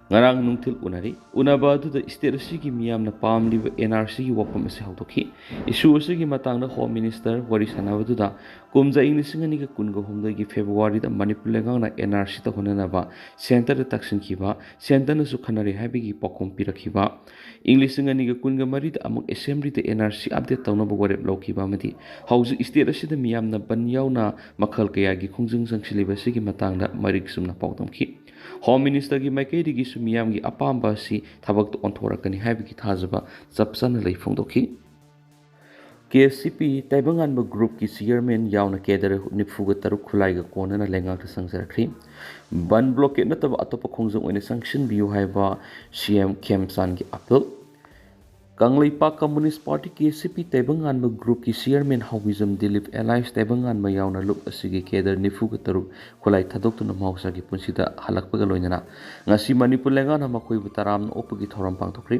ꯉꯔꯥꯡ ꯅꯨꯡꯊꯤꯜ ꯎꯅꯔꯤ꯫ ꯎꯅꯕ ꯑꯗꯨꯗ state ꯑꯁꯤꯒꯤ ꯃꯤꯌꯥꯝꯅ ꯄꯥꯝꯂꯤꯕ NRCꯒꯤ ꯋꯥꯐꯝ ꯑꯁꯤ ꯍꯧꯗꯣꯛꯈꯤ꯫ Issue ꯑꯁꯤꯒꯤ ꯃꯇꯥꯡꯗ Home Minister ꯋꯥꯔꯤ ꯁꯥꯟꯅꯕꯗꯨꯗ ꯀꯨꯝꯖꯥ ꯏꯪ ꯂꯤꯁꯤꯡ ꯑꯅꯤꯒ ꯀꯨꯟꯒ ꯍꯨꯝꯗꯣꯏꯒꯤ Februaryꯗ ꯃꯅꯤꯄꯨꯔ ꯂꯩꯉꯥꯛꯅ NRC ꯇꯧꯍꯟꯅꯅꯕ centreꯗ ꯇꯛꯁꯤꯟꯈꯤꯕ, centreꯅꯁꯨ ꯈꯟꯅꯔꯤ ꯍꯥꯏꯕꯒꯤ ꯄꯥꯎꯈꯨꯝ ꯄꯤꯔꯛꯈꯤꯕ, ꯏꯪ ꯂꯤꯁꯤꯡ ꯑꯅꯤꯒ ꯀꯨꯟꯒ ꯃꯔꯤꯗ ꯑꯃꯨꯛ assemblyꯗ NRC update ꯇꯧꯅꯕ ꯋꯥꯔꯦꯞ ꯂꯧꯈꯤꯕ ꯑꯃꯗꯤ ꯍꯧꯖꯤꯛ state ꯑꯁꯤꯗ ꯃꯤꯌꯥꯝꯅ ꯕꯟ ꯌꯥꯎꯅ ꯃꯈꯜ ꯀꯌꯥꯒꯤ ꯈꯣꯡꯖꯪ ꯆꯪꯁꯤꯜꯂꯤꯕ ꯑꯁꯤꯒꯤ ꯃꯇꯥꯡꯗ ꯃꯔꯤꯛ ꯆꯨꯝꯅ ꯄꯥꯎꯗꯝꯈꯤ꯫ Home Ministerꯒꯤ ꯃꯥꯏꯀꯩꯗꯒꯤꯁꯨ ꯃꯤꯌꯥꯝꯒꯤ ꯑꯄꯥꯝꯕ ꯑꯁꯤ ꯊꯕꯛꯇ ꯑꯣꯟꯊꯣꯔꯛꯀꯅꯤ ꯍꯥꯏꯕꯒꯤ ꯊꯥꯖꯕ ꯆꯞ ꯆꯥꯅ ꯂꯩ ꯐꯣꯡꯗꯣꯛꯈꯤ꯫ KCP ꯇꯥꯏꯕꯪꯉꯥꯟꯕ groupꯀꯤ chairman ꯌꯥꯎꯅ cadre ꯅꯤꯐꯨꯒ ꯇꯔꯨꯛ ꯈꯨꯠꯂꯥꯏꯒ ꯀꯣꯟꯅꯅ ꯂꯩꯉꯥꯛꯇ ꯆꯪꯖꯔꯛꯈ꯭ꯔꯤ꯫ ꯕꯟ blockade ꯅꯠꯇꯕ ꯑꯇꯣꯞꯄ ꯈꯣꯡꯖꯪ ꯑꯣꯏꯅ ꯆꯪꯁꯤꯟꯕꯤꯌꯨ ꯍꯥꯏꯕ CM ꯈꯦꯝꯆꯥꯟꯒꯤ appeal꯫ Kangleipak Communist Party, KCP ꯇꯥꯏꯕꯪꯉꯥꯟꯕ groupꯀꯤ chairman ꯍꯥꯎꯕꯤꯖꯝ Dilip alias ꯇꯥꯏꯕꯪꯉꯥꯟꯕ ꯌꯥꯎꯅ ꯂꯨꯞ ꯑꯁꯤꯒꯤ cadre ꯅꯤꯐꯨꯒ ꯇꯔꯨꯛ ꯈꯨꯠꯂꯥꯏ ꯊꯥꯗꯣꯛꯇꯨꯅ ꯃꯍꯧꯁꯥꯒꯤ ꯄꯨꯟꯁꯤꯗ ꯍꯜꯂꯛꯄꯒ ꯂꯣꯏꯅꯅ ꯉꯁꯤ ꯃꯅꯤꯄꯨꯔ ꯂꯩꯉꯥꯛꯅ ꯃꯈꯣꯏꯕꯨ ꯇꯔꯥꯝꯅ ꯑꯣꯛꯄꯒꯤ ꯊꯧꯔꯝ ꯄꯥꯡꯊꯣꯛꯈ꯭ꯔꯤ꯫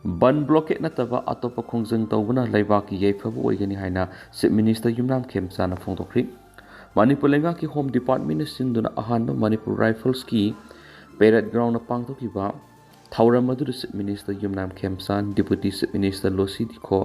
ꯕꯟ ꯕ꯭ꯂꯣꯀꯦꯠ ꯅꯠꯇꯕ ꯑꯇꯣꯞꯄ ꯈꯣꯡꯖꯪ ꯇꯧꯕꯅ ꯂꯩꯕꯥꯛꯀꯤ ꯌꯥꯏꯐꯕ ꯑꯣꯏꯒꯅꯤ ꯍꯥꯏꯅ ꯆꯤꯐ ꯃꯤꯅꯤꯁꯇꯔ ꯌꯨꯝꯅꯥꯝ ꯈꯦꯝꯆꯥꯅ ꯐꯣꯡꯗꯣꯛꯈ꯭ꯔꯤ꯫ ꯃꯅꯤꯄꯨꯔ ꯂꯩꯉꯥꯛꯀꯤ ꯍꯣꯝ ꯗꯤꯄꯥꯔꯠꯃꯦꯟꯅ ꯁꯤꯟꯗꯨꯅ ꯑꯍꯥꯟꯕ ꯃꯅꯤꯄꯨꯔ ꯔꯥꯏꯐꯜꯁꯀꯤ ꯄꯦꯔꯦꯗ ꯒ꯭ꯔꯥꯎꯟꯗ ꯄꯥꯡꯊꯣꯛꯈꯤꯕ ꯊꯧꯔꯝ ꯑꯗꯨꯗ chief minister Yumnam Khemchand, deputy chief minister Losii Dikho,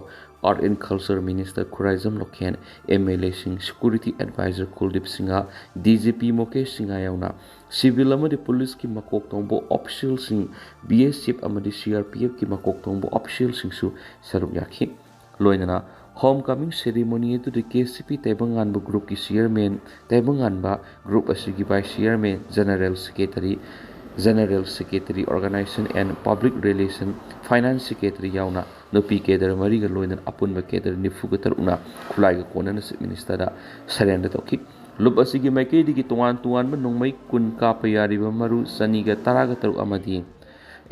art and culture minister Khuraijam Lokhen, M L ꯑꯦꯁꯤꯡ, security adviser Kuldeep Singh, D G P Mukesh Singh ꯌꯥꯎꯅ ꯁꯤꯚꯤꯜ ꯑꯃꯗꯤ ꯄꯨꯂꯤꯁꯀꯤ ꯃꯀꯣꯛ ꯊꯣꯡꯕ ꯑꯣꯐꯤꯁꯤꯌꯦꯜꯁꯤꯡ, ꯕꯤ ꯑꯦꯁ ꯑꯦꯐ ꯑꯃꯗꯤ ꯁꯤ ꯑꯥꯔ ꯄꯤ ꯑꯦꯐꯀꯤ ꯃꯀꯣꯛ ꯊꯣꯡꯕ ꯑꯣꯐꯤꯁꯤꯌꯦꯜꯁꯤꯡꯁꯨ ꯁꯔꯨꯛ ꯌꯥꯈꯤ꯫ ꯂꯣꯏꯅꯅ ꯍꯣꯝ ꯀꯃꯤꯡ ꯁꯦꯔꯤꯃꯣꯅꯤ ꯑꯗꯨꯗ ꯀꯦ ꯁꯤ ꯄꯤ ꯇꯥꯏꯕꯪꯉꯥꯟꯕ ꯒ꯭ꯔꯨꯞꯀꯤ ꯆꯤꯌꯔꯃꯦꯟ, ꯇꯥꯏꯕꯪꯉꯥꯟꯕ ꯒ꯭ꯔꯨꯞ ꯑꯁꯤꯒꯤ vice chairman, general secretary, general secretary, organisation and public relation, finance secretary ꯌꯥꯎꯅ ꯅꯨꯄꯤ ꯀꯦꯗꯔ ꯃꯔꯤꯒ ꯂꯣꯏꯅꯅ ꯑꯄꯨꯟꯕ ꯀꯦꯗꯔ ꯅꯤꯐꯨꯒ ꯇꯔꯨꯛꯅ ꯈꯨꯠꯂꯥꯏꯒ ꯀꯣꯟꯅꯅ ꯆꯤꯐ ꯃꯤꯅꯤꯁꯇꯔꯗ ꯁꯔꯦꯟꯗꯔ ꯇꯧꯈꯤ꯫ ꯂꯨꯞ ꯑꯁꯤꯒꯤ ꯃꯥꯏꯀꯩꯗꯒꯤ ꯇꯣꯉꯥꯟ ꯇꯣꯉꯥꯟꯕ ꯅꯣꯡꯃꯩ ꯀꯨꯟ ꯀꯥꯞꯄ ꯌꯥꯔꯤꯕ ꯃꯔꯨ ꯆꯅꯤꯒ ꯇꯔꯥꯒ ꯇꯔꯨꯛ ꯑꯃꯗꯤ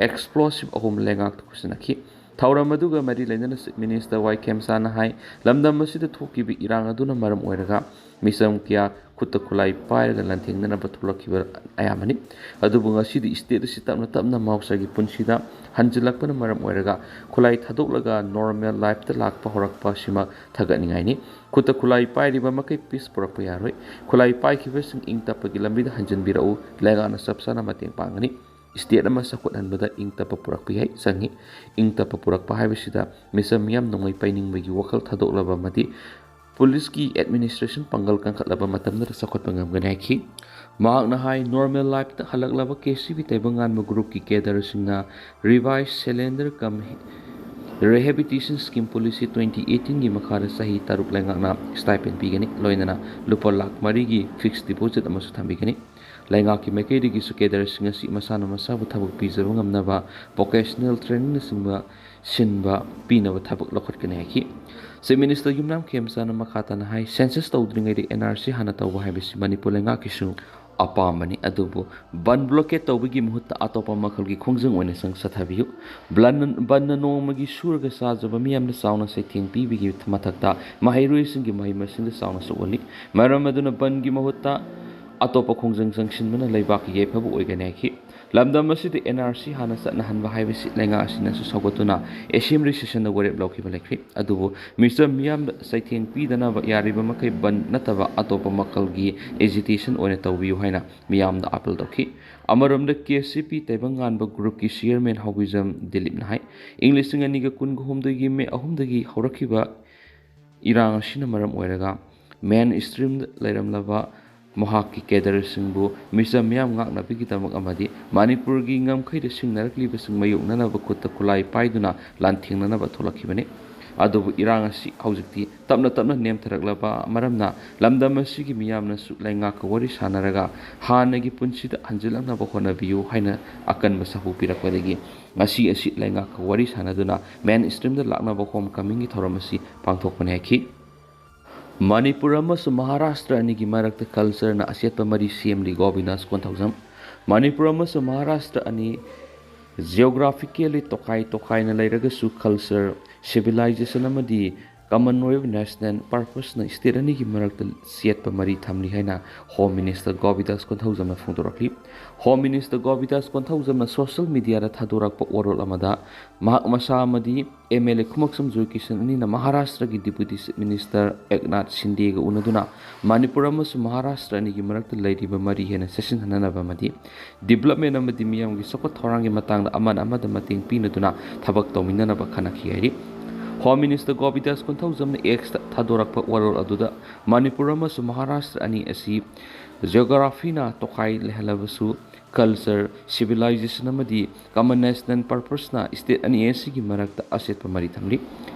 ꯑꯦꯛꯁꯄ꯭ꯂꯣꯁꯤꯚ ꯑꯍꯨꯝ ꯂꯩꯉꯥꯛꯇ ꯈꯨꯠꯁꯤꯟꯅꯈꯤ꯫ ꯊꯧꯔꯝ ꯑꯗꯨꯒ ꯃꯔꯤ ꯂꯩꯅꯅ ꯆꯤꯐ ꯃꯤꯅꯤꯁꯇꯔ ꯋꯥꯏ ꯈꯦꯝꯆꯥꯅ ꯍꯥꯏ, ꯂꯝꯗꯝ ꯑꯁꯤꯗ ꯊꯣꯛꯈꯤꯕ ꯏꯔꯥꯡ ꯑꯗꯨꯅ ꯃꯔꯝ ꯑꯣꯏꯔꯒ ꯃꯤꯆꯝ ꯀꯌꯥ ꯈꯨꯠꯇ ꯈꯨꯠꯂꯥꯏ ꯄꯥꯏꯔꯒ ꯂꯥꯟꯊꯦꯡꯅꯅꯕ ꯊꯣꯛꯂꯛꯈꯤꯕ ꯑꯌꯥꯝꯕꯅꯤ꯫ ꯑꯗꯨꯕꯨ ꯉꯁꯤꯗꯤ ꯁ꯭ꯇꯦꯠ ꯑꯁꯤ ꯇꯞꯅ ꯇꯞꯅ ꯃꯍꯧꯁꯥꯒꯤ ꯄꯨꯟꯁꯤꯗ ꯍꯟꯖꯤꯜꯂꯛꯄꯅ ꯃꯔꯝ ꯑꯣꯏꯔꯒ ꯈꯨꯠꯂꯥꯏ ꯊꯥꯗꯣꯛꯂꯒ ꯅꯣꯔꯃꯦꯜ ꯂꯥꯏꯐꯇ ꯂꯥꯛꯄ ꯍꯧꯔꯛꯄ ꯑꯁꯤꯃꯛ ꯊꯥꯒꯠꯅꯤꯡꯉꯥꯏꯅꯤ꯫ ꯈꯨꯠꯇ ꯈꯨꯠꯂꯥꯏ ꯄꯥꯏꯔꯤꯕ ꯃꯈꯩ ꯄꯤꯁ ꯄꯨꯔꯛꯄ ꯌꯥꯔꯣꯏ꯫ ꯈꯨꯠꯂꯥꯏ ꯄꯥꯏꯈꯤꯕꯁꯤꯡ ꯏꯪ ꯇꯞꯄꯒꯤ ꯂꯝꯕꯤꯗ ꯍꯟꯖꯤꯟꯕꯤꯔꯛꯎ꯫ ꯂꯩꯉꯥꯛꯅ ꯆꯞ ꯆꯥꯅ ꯃꯇꯦꯡ ꯄꯥꯡꯒꯅꯤ꯫ ꯁ꯭ꯇꯦꯠ ꯑꯃ ꯆꯥꯎꯈꯠꯍꯟꯕꯗ ꯏꯪ ꯇꯞꯄ ꯄꯨꯔꯛꯄ ꯌꯥꯏ, ꯆꯪꯉꯤ꯫ ꯏꯪ ꯇꯞꯄ ꯄꯨꯔꯛꯄ ꯍꯥꯏꯕꯁꯤꯗ ꯃꯤꯆꯝ ꯃꯤꯌꯥꯝ ꯅꯣꯡꯃꯩ ꯄꯥꯏꯅꯤꯡꯕꯒꯤ ꯋꯥꯈꯜ ꯊꯥꯗꯣꯛꯂꯕ ꯑꯃꯗꯤ ꯄꯨꯂꯤꯁꯀꯤ ꯑꯦꯗꯃꯤꯅꯤꯁꯇ꯭ꯔꯦꯁꯟ ꯄꯥꯡꯒꯜ ꯀꯟꯈꯠꯂꯕ ꯃꯇꯝꯗꯇ ꯆꯥꯎꯈꯠꯄ ꯉꯝꯒꯅꯤ ꯍꯥꯏꯈꯤ꯫ ꯃꯍꯥꯛꯅ ꯍꯥꯏ, ꯅꯣꯔꯃꯦꯜ ꯂꯥꯏꯐꯇ ꯍꯜꯂꯛꯂꯕ ꯀꯦ ꯁꯤ ꯕꯤ ꯇꯥꯏꯕꯪꯉꯥꯟꯕ ꯒ꯭ꯔꯨꯞꯀꯤ ꯀꯦꯗꯔꯁꯤꯡꯅ ꯔꯤꯚꯥꯏꯁ ꯁꯦꯂꯦꯟꯗꯔ ꯀꯝ ꯔꯤꯍꯦꯕꯤꯂꯤꯇꯦꯁꯟ ꯁ꯭ꯀꯤꯝ ꯄꯣꯂꯤꯁꯤ ꯇ꯭ꯋꯦꯟꯇꯤ ꯑꯩꯠꯇꯤꯟꯒꯤ ꯃꯈꯥꯗ ꯆꯍꯤ ꯇꯔꯨꯛ ꯂꯩꯉꯥꯛꯅ ꯁ꯭ꯇꯥꯏꯄꯦꯟ ꯄꯤꯒꯅꯤ, ꯂꯣꯏꯅꯅ ꯂꯨꯄꯥ ꯂꯥꯈ ꯃꯔꯤꯒꯤ ꯐꯤꯛꯁ ꯗꯤꯄꯣꯖꯤꯠ ꯑꯃꯁꯨ ꯊꯝꯕꯤꯒꯅꯤ꯫ ꯂꯩꯉꯥꯛꯀꯤ ꯃꯥꯏꯀꯩꯗꯒꯤꯁꯨ ꯀꯦꯗꯔꯁꯤꯡ ꯑꯁꯤ ꯃꯁꯥꯅ ꯃꯁꯥꯕꯨ ꯊꯕꯛ ꯄꯤꯖꯕ ꯉꯝꯅꯕ ꯚꯣꯀꯦꯁꯅꯦꯜ ꯇ꯭ꯔꯦꯅꯤꯡꯅꯆꯤꯡꯕ ꯁꯤꯟꯕ ꯄꯤꯅꯕ ꯊꯕꯛ ꯂꯧꯈꯠꯀꯅꯤ ꯍꯥꯏꯈꯤ꯫ ꯆꯤꯐ ꯃꯤꯅꯤꯁꯇꯔ ꯌꯨꯝꯅꯥꯝ ꯈꯦꯝꯆꯥꯅ ꯃꯈꯥ ꯇꯥꯅ ꯍꯥꯏ, ꯁꯦꯟꯁꯁ ꯇꯧꯗ꯭ꯔꯤꯉꯩꯗ ꯑꯦꯟ ꯑꯥꯔ ꯁꯤ ꯍꯥꯟꯅ ꯇꯧꯕ ꯍꯥꯏꯕꯁꯤ ꯃꯅꯤꯄꯨꯔ ꯂꯩꯉꯥꯛꯀꯤꯁꯨ ꯑꯄꯥꯝꯕꯅꯤ, ꯑꯗꯨꯕꯨ ꯕꯟ ꯕ꯭ꯂꯣꯀꯦꯠ ꯇꯧꯕꯒꯤ ꯃꯍꯨꯠꯇ ꯑꯇꯣꯞꯄ ꯃꯈꯜꯒꯤ ꯈꯣꯡꯖꯪ ꯑꯣꯏꯅ ꯆꯪ ꯆꯠꯊꯕꯤꯌꯨ꯫ ꯕ꯭ꯂꯟ-, ꯕꯟꯅ ꯅꯣꯡꯃꯒꯤ ꯁꯨꯔꯒ ꯆꯥꯖꯕ ꯃꯤꯌꯥꯝꯗ ꯆꯥꯎꯅ ꯆꯩꯊꯦꯡ ꯄꯤꯕꯒꯤ ꯃꯊꯛꯇ ꯃꯍꯩꯔꯣꯏꯁꯤꯡꯒꯤ ꯃꯍꯩ ꯃꯁꯤꯡꯗ ꯆꯥꯎꯅ ꯁꯣꯛꯍꯜꯂꯤ꯫ ꯃꯔꯝ ꯑꯗꯨꯅ ꯕꯟꯒꯤ ꯃꯍꯨꯠꯇ ꯑꯇꯣꯞꯄ ꯈꯣꯡꯖꯪ ꯆꯪꯁꯤꯟꯕꯅ ꯂꯩꯕꯥꯛꯀꯤ ꯌꯥꯏꯐꯕ ꯑꯣꯏꯒꯅꯤ ꯍꯥꯏꯈꯤ꯫ ꯂꯝꯗꯝ ꯑꯁꯤꯗ ꯑꯦꯟ ꯑꯥꯔ ꯁꯤ ꯍꯥꯟꯅ ꯆꯠꯅꯍꯟꯕ ꯍꯥꯏꯕꯁꯤ ꯂꯩꯉꯥꯛ ꯑꯁꯤꯅꯁꯨ ꯁꯧꯒꯠꯇꯨꯅ ꯑꯦꯁꯦꯝꯕ꯭ꯂꯤ ꯁꯦꯁꯟꯗ ꯋꯥꯔꯦꯞ ꯂꯧꯈꯤꯕ ꯂꯩꯈ꯭ꯔꯤ꯫ ꯑꯗꯨꯕꯨ ꯃꯤꯁꯇꯔ ꯃꯤꯌꯥꯝꯗ ꯆꯩꯊꯦꯡ ꯄꯤꯗꯅꯕ ꯌꯥꯔꯤꯕ ꯃꯈꯩ ꯕꯟ ꯅꯠꯇꯕ ꯑꯇꯣꯞꯄ ꯃꯈꯜꯒꯤ ꯑꯦꯖꯤꯇꯦꯁꯟ ꯑꯣꯏꯅ ꯇꯧꯕꯤꯌꯨ ꯍꯥꯏꯅ ꯃꯤꯌꯥꯝꯗ ꯑꯥꯄꯤꯜ ꯇꯧꯈꯤ꯫ ꯑꯃꯔꯣꯝꯗ ꯀꯦ ꯁꯤ ꯄꯤ ꯇꯥꯏꯕꯪꯉꯥꯟꯕ ꯒ꯭ꯔꯨꯞꯀꯤ ꯆꯤꯌꯔꯃꯦꯟ ꯍꯥꯎꯕꯤꯖꯝ ꯗꯤꯂꯤꯞꯅ ꯍꯥꯏ, ꯏꯪ ꯂꯤꯁꯤꯡ ꯑꯅꯤꯒ ꯀꯨꯟꯒ ꯍꯨꯝꯗꯣꯏꯒꯤ ꯃꯦ ꯑꯍꯨꯝꯗꯒꯤ ꯍꯧꯔꯛꯈꯤꯕ ꯏꯔꯥꯡ ꯑꯁꯤꯅ ꯃꯔꯝ ꯑꯣꯏꯔꯒ ꯃꯦꯟ ꯁ꯭ꯇ꯭ꯔꯤꯝꯗ ꯂꯩꯔꯝꯂꯕ ꯃꯍꯥꯛꯀꯤ ꯀꯦꯗꯔꯁꯤꯡꯕꯨ ꯃꯤꯆꯝ ꯃꯤꯌꯥꯝ ꯉꯥꯛꯅꯕꯒꯤꯗꯃꯛ ꯑꯃꯗꯤ ꯃꯅꯤꯄꯨꯔꯒꯤ ꯉꯝꯈꯩꯗ ꯁꯤꯡꯅꯔꯛꯂꯤꯕꯁꯤꯡ ꯃꯥꯌꯣꯛꯅꯅꯕ ꯈꯨꯠꯇ ꯈꯨꯠꯂꯥꯏ ꯄꯥꯏꯗꯨꯅ ꯂꯥꯟꯊꯦꯡꯅꯅꯕ ꯊꯣꯛꯂꯛꯈꯤꯕꯅꯤ꯫ ꯑꯗꯨꯕꯨ ꯏꯔꯥꯡ ꯑꯁꯤ ꯍꯧꯖꯤꯛꯇꯤ ꯇꯞꯅ ꯇꯞꯅ ꯅꯦꯝꯊꯔꯛꯂꯕ ꯃꯔꯝꯅ ꯂꯝꯗꯝ ꯑꯁꯤꯒꯤ ꯃꯤꯌꯥꯝꯅꯁꯨ ꯂꯩꯉꯥꯛꯀ ꯋꯥꯔꯤ ꯁꯥꯟꯅꯔꯒ ꯍꯥꯟꯅꯒꯤ ꯄꯨꯟꯁꯤꯗ ꯍꯟꯖꯤꯜꯂꯛꯅꯕ ꯍꯣꯠꯅꯕꯤꯌꯨ ꯍꯥꯏꯅ ꯑꯀꯟꯕ ꯁꯥꯐꯨ ꯄꯤꯔꯛꯄꯗꯒꯤ ꯉꯁꯤ ꯑꯁꯤ ꯂꯩꯉꯥꯛꯀ ꯋꯥꯔꯤ ꯁꯥꯟꯅꯗꯨꯅ ꯃꯦꯟ ꯁ꯭ꯇ꯭ꯔꯤꯝꯗ ꯂꯥꯛꯅꯕ ꯍꯣꯝ ꯀꯃꯤꯡꯒꯤ ꯊꯧꯔꯝ ꯑꯁꯤ ꯄꯥꯡꯊꯣꯛꯄꯅꯤ ꯍꯥꯏꯈꯤ꯫ ꯃꯅꯤꯄꯨꯔ ꯑꯃꯁꯨꯡ ꯃꯍꯥꯔꯥꯁꯇ꯭ꯔ ꯑꯅꯤꯒꯤ ꯃꯔꯛꯇ ꯀꯜꯆꯔꯅ ꯑꯆꯦꯠꯄ ꯃꯔꯤ ꯁꯦꯝꯂꯤ, ꯒꯣꯕꯤꯟꯗꯥꯁ ꯀꯣꯟꯊꯧꯖꯝ꯫ ꯃꯅꯤꯄꯨꯔ ꯑꯃꯁꯨꯡ ꯃꯍꯥꯔꯥꯁꯇ꯭ꯔ ꯑꯅꯤ ꯖꯤꯑꯣꯒ꯭ꯔꯥꯐꯤꯀꯦꯜꯂꯤ ꯇꯣꯈꯥꯏ ꯇꯣꯈꯥꯏꯅ ꯂꯩꯔꯒꯁꯨ ꯀꯜꯆꯔ, ꯁꯤꯚꯤꯂꯥꯏꯖꯦꯁꯟ ꯑꯃꯗꯤ ꯀꯃꯟ ꯑꯣꯏꯕ ꯅꯦꯁꯅꯦꯜ ꯄꯔꯄꯁꯅ ꯁ꯭ꯇꯦꯠ ꯑꯅꯤꯒꯤ ꯃꯔꯛꯇ ꯆꯦꯠꯄ ꯃꯔꯤ ꯊꯝꯂꯤ ꯍꯥꯏꯅ ꯍꯣꯝ ꯃꯤꯅꯤꯁꯇꯔ ꯒꯣꯕꯤꯟꯗꯥꯁ ꯀꯣꯟꯊꯧꯖꯝꯅ ꯐꯣꯡꯗꯣꯔꯛꯂꯤ꯫ ꯍꯣꯝ ꯃꯤꯅꯤꯁꯇꯔ ꯒꯣꯕꯤꯟꯗꯥꯁ ꯀꯣꯟꯊꯧꯖꯝꯅ ꯁꯣꯁꯤꯌꯦꯜ ꯃꯤꯗꯤꯌꯥꯗ ꯊꯥꯗꯣꯔꯛꯄ ꯋꯥꯔꯣꯜ ꯑꯃꯗ ꯃꯍꯥꯛ ꯃꯁꯥ ꯑꯃꯗꯤ ꯑꯦꯝ ꯑꯦꯜ ꯑꯦ ꯈꯨꯃꯛꯁꯝ ꯖꯣꯏꯀꯤꯁꯟ ꯑꯅꯤꯅ ꯃꯍꯥꯔꯥꯁꯇ꯭ꯔꯒꯤ ꯗꯤꯄꯨꯇꯤ ꯆꯤꯐ ꯃꯤꯅꯤꯁꯇꯔ ꯑꯦꯛꯅꯥꯊ ꯁꯤꯟꯗꯦꯒ ꯎꯅꯗꯨꯅ ꯃꯅꯤꯄꯨꯔ ꯑꯃꯁꯨꯡ ꯃꯍꯥꯔꯥꯁꯇ꯭ꯔ ꯑꯅꯤꯒꯤ ꯃꯔꯛꯇ ꯂꯩꯔꯤꯕ ꯃꯔꯤ ꯍꯦꯟꯅ ꯆꯦꯠꯁꯤꯟꯍꯟꯅꯕ ꯑꯃꯗꯤ ꯗꯤꯕ꯭ꯂꯞꯃꯦꯟ ꯑꯃꯗꯤ ꯃꯤꯌꯥꯝꯒꯤ ꯆꯥꯎꯈꯠ ꯊꯧꯔꯥꯡꯒꯤ ꯃꯇꯥꯡꯗ ꯑꯃꯅ ꯑꯃꯗ ꯃꯇꯦꯡ ꯄꯤꯅꯗꯨꯅ ꯊꯕꯛ ꯇꯧꯃꯤꯟꯅꯅꯕ ꯈꯟꯅꯈꯤ ꯍꯥꯏꯔꯤ꯫ ꯍꯣꯝ ꯃꯤꯅꯤꯁꯇꯔ ꯒꯣꯕꯤꯟꯗꯥꯁ ꯀꯣꯟꯊꯧꯖꯝꯅ ꯑꯦꯛꯁꯇ ꯊꯥꯗꯣꯔꯛꯄ ꯋꯥꯔꯣꯜ ꯑꯗꯨꯗ ꯃꯅꯤꯄꯨꯔ ꯑꯃꯁꯨꯡ ꯃꯍꯥꯔꯥꯁꯇ꯭ꯔ ꯑꯅꯤ ꯑꯁꯤ ꯖꯤꯑꯣꯒ꯭ꯔꯥꯐꯤꯅ ꯇꯣꯈꯥꯏ ꯂꯩꯍꯜꯂꯕꯁꯨ ꯀꯜꯆꯔ, ꯁꯤꯚꯤꯂꯥꯏꯖꯦꯁꯟ ꯑꯃꯗꯤ ꯀꯃꯟ ꯅꯦꯁꯅꯦꯜ ꯄꯔꯄꯁꯅ ꯁ꯭ꯇꯦꯠ ꯑꯅꯤ ꯑꯁꯤꯒꯤ ꯃꯔꯛꯇ ꯑꯆꯦꯠꯄ ꯃꯔꯤ ꯊꯝꯂꯤ꯫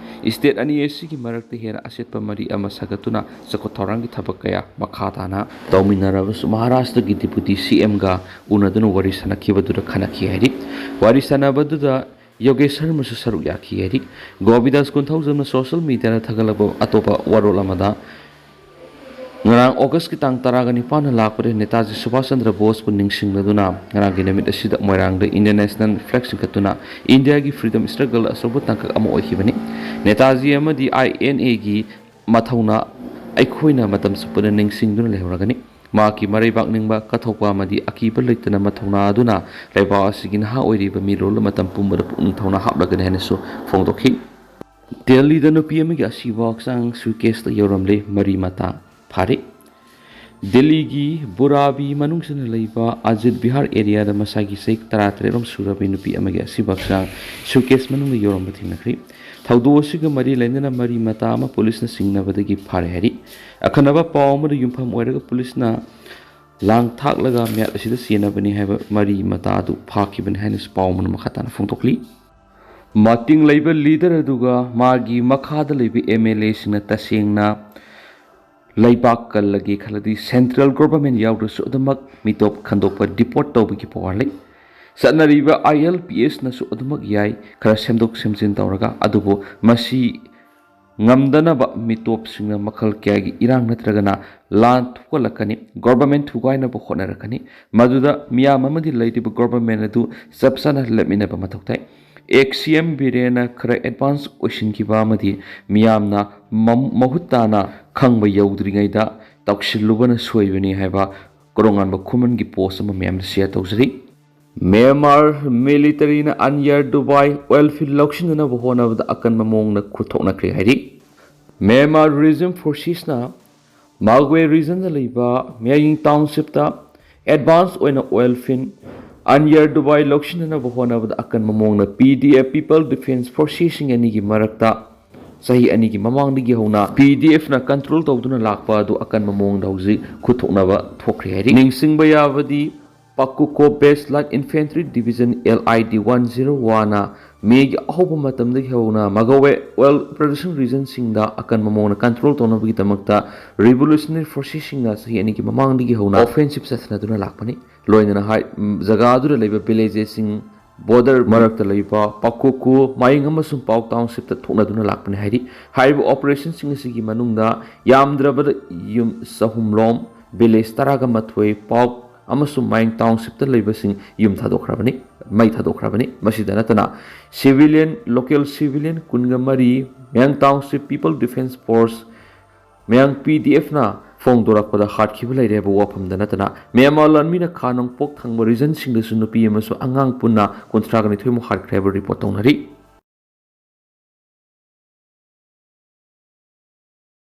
ꯁ꯭ꯇꯦꯠ ꯑꯅꯤ ꯑꯁꯤꯒꯤ ꯃꯔꯛꯇ ꯍꯦꯟꯅ ꯑꯆꯦꯠꯄ ꯃꯔꯤ ꯑꯃ ꯁꯥꯒꯠꯇꯨꯅ ꯆꯥꯎꯈꯠ ꯊꯧꯔꯥꯡꯒꯤ ꯊꯕꯛ ꯀꯌꯥ ꯃꯈꯥ ꯇꯥꯅ ꯇꯧꯃꯤꯟꯅꯔꯕꯁꯨ ꯃꯍꯥꯔꯥꯁꯇ꯭ꯔꯒꯤ ꯗꯤꯄꯨꯇꯤ ꯁꯤ ꯑꯦꯝꯒ ꯎꯅꯗꯨꯅ ꯋꯥꯔꯤ ꯁꯥꯟꯅꯈꯤꯕꯗꯨꯗ ꯈꯟꯅꯈꯤ ꯍꯥꯏꯔꯤ꯫ ꯋꯥꯔꯤ ꯁꯥꯟꯅꯕꯗꯨꯗ ꯌꯣꯒꯦꯁ ꯁꯔꯃꯁꯨ ꯁꯔꯨꯛ ꯌꯥꯈꯤ ꯍꯥꯏꯔꯤ꯫ ꯒꯣꯕꯤꯟꯗꯥꯁ ꯀꯣꯟꯊꯧꯖꯝꯅ ꯁꯣꯁꯤꯌꯦꯜ ꯃꯤꯗꯤꯌꯥꯗ ꯊꯥꯒꯠꯂꯛꯄ ꯑꯇꯣꯞꯄ ꯋꯥꯔꯣꯜ ꯑꯃꯗ ꯉꯔꯥꯡ ꯑꯣꯒꯁꯀꯤ ꯇꯥꯡ ꯇꯔꯥꯒ ꯅꯤꯄꯥꯟꯗ ꯂꯥꯛꯄꯗ ꯅꯦꯇꯥꯖꯤ ꯁꯨꯚꯥꯁ ꯆꯟꯗ꯭ꯔ ꯕꯣꯁꯄꯨ ꯅꯤꯡꯁꯤꯡꯂꯗꯨꯅ ꯉꯔꯥꯡꯒꯤ ꯅꯨꯃꯤꯠ ꯑꯁꯤꯗ ꯃꯣꯏꯔꯥꯡꯗ ꯏꯟꯗꯤꯌꯟ ꯅꯦꯁꯅꯦꯜ ꯐ꯭ꯂꯦꯒ ꯆꯤꯡꯈꯠꯇꯨꯅ ꯏꯟꯗꯤꯌꯥꯒꯤ ꯐ꯭ꯔꯤꯗꯝ ꯁ꯭ꯇ꯭ꯔꯒꯜ ꯑꯆꯧꯕ ꯇꯥꯡꯀꯛ ꯑꯃ ꯑꯣꯏꯈꯤꯕꯅꯤ꯫ ꯅꯦꯇꯥꯖꯤ ꯑꯃꯗꯤ ꯑꯥꯏ ꯑꯦꯟ ꯑꯦꯒꯤ ꯃꯊꯧꯅꯥ ꯑꯩꯈꯣꯏꯅ ꯃꯇꯝ ꯆꯨꯞꯄꯗ ꯅꯤꯡꯁꯤꯡꯗꯨꯅ ꯂꯩꯍꯧꯔꯒꯅꯤ꯫ ꯃꯍꯥꯛꯀꯤ ꯃꯔꯩꯕꯥꯛ ꯅꯤꯡꯕ, ꯀꯠꯊꯣꯛꯄ ꯑꯃꯗꯤ ꯑꯀꯤꯕ ꯂꯩꯇꯅ ꯃꯊꯧꯅꯥ ꯑꯗꯨꯅ ꯂꯩꯕꯥꯛ ꯑꯁꯤꯒꯤ ꯅꯍꯥ ꯑꯣꯏꯔꯤꯕ ꯃꯤꯔꯣꯜ ꯃꯇꯝ ꯄꯨꯝꯕꯗ ꯄꯨꯛꯅꯤꯡ ꯊꯧꯅꯥ ꯍꯥꯞꯂꯒꯅꯤ ꯍꯥꯏꯅꯁꯨ ꯐꯣꯡꯗꯣꯛꯈꯤ꯫ ꯗꯦꯜꯂꯤꯗ ꯅꯨꯄꯤ ꯑꯃꯒꯤ ꯑꯁꯤꯕ ꯍꯛꯆꯥꯡ ꯁꯨꯏꯀꯦꯁꯇ ꯌꯧꯔꯝꯂꯦ, ꯃꯔꯤ ꯃꯇꯥ ꯐꯥꯔꯦ꯫ ꯗꯦꯜꯂꯤꯒꯤ ꯕꯨꯔꯥꯕꯤ ꯃꯅꯨꯡꯁꯤꯅ ꯂꯩꯕ ꯑꯖꯤꯠ ꯕꯤꯍꯥꯔ ꯑꯦꯔꯤꯌꯥꯗ ꯃꯁꯥꯒꯤ ꯆꯍꯤ ꯇꯔꯥꯇꯔꯦꯠꯔꯣꯝ ꯁꯨꯔꯕꯤ ꯅꯨꯄꯤ ꯑꯃꯒꯤ ꯑꯁꯤꯕ ꯍꯛꯆꯥꯡ ꯁꯨꯏꯀꯦꯁ ꯃꯅꯨꯡꯗ ꯌꯧꯔꯝꯕ ꯊꯦꯡꯅꯈ꯭ꯔꯦ꯫ ꯊꯧꯗꯣꯛ ꯑꯁꯤꯒ ꯃꯔꯤ ꯂꯩꯅꯅ ꯃꯔꯤ ꯃꯇꯥ ꯑꯃ ꯄꯨꯂꯤꯁꯅ ꯆꯤꯡꯅꯕꯗꯒꯤ ꯐꯥꯔꯦ ꯍꯥꯏꯔꯤ꯫ ꯑꯈꯟꯅꯕ ꯄꯥꯎ ꯑꯃꯗ ꯌꯨꯝꯐꯝ ꯑꯣꯏꯔꯒ ꯄꯨꯂꯤꯁꯅ ꯂꯥꯡ ꯊꯥꯛꯂꯒ ꯃꯌꯥꯝ ꯑꯁꯤꯗ ꯆꯦꯟꯅꯕꯅꯤ ꯍꯥꯏꯕ ꯃꯔꯤ ꯃꯇꯥ ꯑꯗꯨ ꯐꯥꯈꯤꯕꯅꯤ ꯍꯥꯏꯅꯁꯨ ꯄꯥꯎ ꯑꯃꯅ ꯃꯈꯥ ꯇꯥꯅ ꯐꯣꯡꯗꯣꯛꯂꯤ꯫ ꯃꯇꯤꯡ ꯂꯩꯕ ꯂꯤꯗꯔ ꯑꯗꯨꯒ ꯃꯥꯒꯤ ꯃꯈꯥꯗ ꯂꯩꯕ ꯑꯦꯝ ꯑꯦꯜ ꯑꯦꯁꯤꯡꯅ ꯇꯁꯦꯡꯅ ꯂꯩꯕꯥꯛ ꯀꯜꯂꯒꯦ ꯈꯜꯂꯗꯤ ꯁꯦꯟꯇ꯭ꯔꯦꯜ ꯒꯣꯚꯔꯟꯃꯦꯟ ꯌꯥꯎꯗ꯭ꯔꯁꯨ ꯑꯗꯨꯃꯛ ꯃꯤꯇꯣꯞ ꯈꯟꯗꯣꯛꯄ, ꯗꯤꯄꯣꯔꯠ ꯇꯧꯕꯒꯤ ꯄꯋꯥꯔ ꯂꯩ꯫ ꯆꯠꯅꯔꯤꯕ ꯑꯥꯏ ꯑꯦꯜ ꯄꯤ ꯑꯦꯁꯅꯁꯨ ꯑꯗꯨꯃꯛ ꯌꯥꯏ, ꯈꯔ ꯁꯦꯝꯗꯣꯛ ꯁꯦꯝꯖꯤꯟ ꯇꯧꯔꯒ꯫ ꯑꯗꯨꯕꯨ ꯃꯁꯤ ꯉꯝꯗꯅꯕ ꯃꯤꯇꯣꯞꯁꯤꯡꯅ ꯃꯈꯜ ꯀꯌꯥꯒꯤ ꯏꯔꯥꯡ ꯅꯠꯇ꯭ꯔꯒꯅ ꯂꯥꯟ ꯊꯣꯛꯍꯜꯂꯛꯀꯅꯤ꯫ ꯒꯣꯚꯔꯟꯃꯦꯟ ꯊꯨꯒꯥꯏꯅꯕ ꯍꯣꯠꯅꯔꯛꯀꯅꯤ꯫ ꯃꯗꯨꯗ ꯃꯤꯌꯥꯝ ꯑꯃꯗꯤ ꯂꯩꯔꯤꯕ ꯒꯣꯚꯔꯟꯃꯦꯟ ꯑꯗꯨ ꯆꯞ ꯆꯥꯅ ꯂꯦꯞꯃꯤꯟꯅꯕ ꯃꯊꯧ ꯇꯥꯏ꯫ ꯑꯦꯛꯁ ꯁꯤ ꯑꯦꯝ ꯕꯤꯔꯦꯟꯅ ꯈꯔ ꯑꯦꯗꯚꯥꯟꯁ ꯑꯣꯏꯁꯤꯟꯈꯤꯕ ꯑꯃꯗꯤ ꯃꯤꯌꯥꯝꯅ ꯃꯝ-, ꯃꯍꯨꯠ ꯇꯥꯅ ꯈꯪꯕ ꯌꯧꯗ꯭ꯔꯤꯉꯩꯗ ꯇꯧꯁꯤꯜꯂꯨꯕꯅ ꯁꯣꯏꯕꯅꯤ ꯍꯥꯏꯕ ꯀꯣꯔꯣꯉꯥꯟꯕ ꯈꯨꯃꯟꯒꯤ ꯄꯣꯁ ꯑꯃ ꯃꯌꯥꯝꯗ ꯁꯤꯌꯔ ꯇꯧꯖꯔꯤ꯫ ꯃ꯭ꯌꯥꯟꯃꯥꯔ ꯃꯤꯂꯤꯇꯔꯤꯅ ꯑꯟꯌꯥꯔ ꯗꯨꯕꯥꯏ ꯑꯣꯏꯜ ꯐꯤꯜ ꯂꯧꯁꯤꯟꯅꯅꯕ ꯍꯣꯠꯅꯕꯗ ꯑꯀꯟꯕ ꯃꯑꯣꯡꯗ ꯈꯨꯠꯊꯣꯛꯅꯈ꯭ꯔꯦ ꯍꯥꯏꯔꯤ꯫ ꯃ꯭ꯌꯥꯟꯃꯥꯔ ꯔꯤꯖꯤꯝ ꯐꯣꯔꯁꯦꯁꯅ ꯃꯥꯒꯋꯦ ꯔꯤꯖꯟꯗ ꯂꯩꯕ ꯃꯌꯥꯏꯌꯤꯡ ꯇꯥꯎꯟꯁꯤꯞꯇ ꯑꯦꯗꯚꯥꯟꯁ ꯑꯣꯏꯅ ꯑꯣꯏꯜ ꯐꯤꯜ ꯑꯟꯌꯥꯔ ꯗꯨꯕꯥꯏ ꯂꯧꯁꯤꯟꯅꯅꯕ ꯍꯣꯠꯅꯕꯗ ꯑꯀꯟꯕ ꯃꯑꯣꯡꯗ ꯄꯤ ꯗꯤ ꯑꯦꯐ, ꯄꯤꯄꯜ ꯗꯤꯐꯦꯟꯁ ꯐꯣꯔꯁꯦꯁꯁꯤꯡ ꯑꯅꯤꯒꯤ ꯃꯔꯛꯇ ꯆꯍꯤ ꯑꯅꯤꯒꯤ ꯃꯃꯥꯡꯗꯒꯤ ꯍꯧꯅ ꯄꯤ ꯗꯤ ꯑꯦꯐꯅ ꯀꯟꯇ꯭ꯔꯣꯜ ꯇꯧꯗꯨꯅ ꯂꯥꯛꯄ ꯑꯗꯨ ꯑꯀꯟꯕ ꯃꯑꯣꯡꯗ ꯍꯧꯖꯤꯛ ꯈꯨꯠꯊꯣꯛꯅꯕ ꯊꯣꯛꯈ꯭ꯔꯦ ꯍꯥꯏꯔꯤ꯫ ꯅꯤꯡꯁꯤꯡꯕ ꯌꯥꯕꯗꯤ, ꯄꯥꯀꯨꯀꯣ base light infantry division, L I D one zero ꯋꯥꯟꯅ ꯃꯦꯒꯤ ꯑꯍꯧꯕ ꯃꯇꯝꯗꯒꯤ ꯍꯧꯅ ꯃꯒꯋꯦ ꯑꯣꯏꯜ ꯄ꯭ꯔꯗꯛꯁꯟ ꯔꯤꯖꯟꯁꯤꯡꯗ ꯑꯀꯟꯕ ꯃꯑꯣꯡꯗ ꯀꯟꯇ꯭ꯔꯣꯜ ꯇꯧꯅꯕꯒꯤꯗꯃꯛꯇ ꯔꯤꯚꯣꯂꯨꯁꯅꯔꯤ ꯐꯣꯔꯁꯦꯁꯁꯤꯡꯅ ꯆꯍꯤ ꯑꯅꯤꯒꯤ ꯃꯃꯥꯡꯗꯒꯤ ꯍꯧꯅ ꯑꯣꯐꯦꯟꯁꯤꯞ ꯆꯠꯊꯅꯗꯨꯅ ꯂꯥꯛꯄꯅꯤ꯫ ꯂꯣꯏꯅꯅ ꯍꯥꯏ-, ꯖꯒꯥ ꯑꯗꯨꯗ ꯂꯩꯕ ꯚꯤꯂꯦꯖꯦꯁꯁꯤꯡ, ꯕꯣꯔꯗꯔ ꯃꯔꯛꯇ ꯂꯩꯕ ꯄꯥꯀꯨꯀꯨ, ꯃꯥꯌꯤꯡ ꯑꯃꯁꯨꯡ ꯄꯥꯎ ꯇꯥꯎꯟꯁꯤꯞꯇ ꯊꯣꯛꯅꯗꯨꯅ ꯂꯥꯛꯄꯅꯤ ꯍꯥꯏꯔꯤ꯫ ꯍꯥꯏꯔꯤꯕ ꯑꯣꯄꯔꯦꯁꯟꯁꯤꯡ ꯑꯁꯤꯒꯤ ꯃꯅꯨꯡꯗ ꯌꯥꯝꯗ꯭ꯔꯕꯗ ꯌꯨꯝ ꯆꯍꯨꯝ ꯔꯣꯝ, ꯚꯤꯂꯦꯖ ꯇꯔꯥꯒ ꯃꯥꯊꯣꯏ, ꯄꯥꯎ ꯑꯃꯁꯨꯡ ꯃꯥꯌꯤꯡ ꯇꯥꯎꯟꯁꯤꯞꯇ ꯂꯩꯕꯁꯤꯡ ꯌꯨꯝ ꯊꯥꯗꯣꯛꯈ꯭ꯔꯕꯅꯤ, ꯃꯩ ꯊꯥꯗꯣꯛꯈ꯭ꯔꯕꯅꯤ꯫ ꯃꯁꯤꯗ ꯅꯠꯇꯅ ꯁꯤꯚꯤꯂꯤꯌꯟ, ꯂꯣꯀꯦꯜ ꯁꯤꯚꯤꯂꯤꯌꯟ ꯀꯨꯟꯒ ꯃꯔꯤ, ꯃꯌꯥꯡ ꯇꯥꯎꯟꯁꯤꯞ ꯄꯤꯄꯜ ꯗꯤꯐꯦꯟꯁ ꯐꯣꯔꯁ, ꯃꯌꯥꯡ ꯄꯤ ꯗꯤ ꯑꯦꯐꯅ ꯐꯣꯡꯗꯣꯔꯛꯄꯗ ꯍꯥꯠꯈꯤꯕ ꯂꯩꯔꯦ ꯍꯥꯏꯕ ꯋꯥꯐꯝꯗ ꯅꯠꯇꯅ ꯃ꯭ꯌꯥꯟꯃꯥꯔ ꯂꯥꯟꯃꯤꯅ ꯈꯥ ꯅꯣꯡꯄꯣꯛ ꯊꯪꯕ ꯔꯤꯖꯟꯁꯤꯡꯗꯁꯨ ꯅꯨꯄꯤ ꯑꯃꯁꯨꯡ ꯑꯉꯥꯡ ꯄꯨꯟꯅ ꯀꯨꯟꯊ꯭ꯔꯥꯒ ꯅꯤꯊꯣꯏꯃꯨꯛ ꯍꯥꯠꯈ꯭ꯔꯦ ꯍꯥꯏꯕ ꯔꯤꯄꯣꯔꯠ ꯇꯧꯅꯔꯤ꯫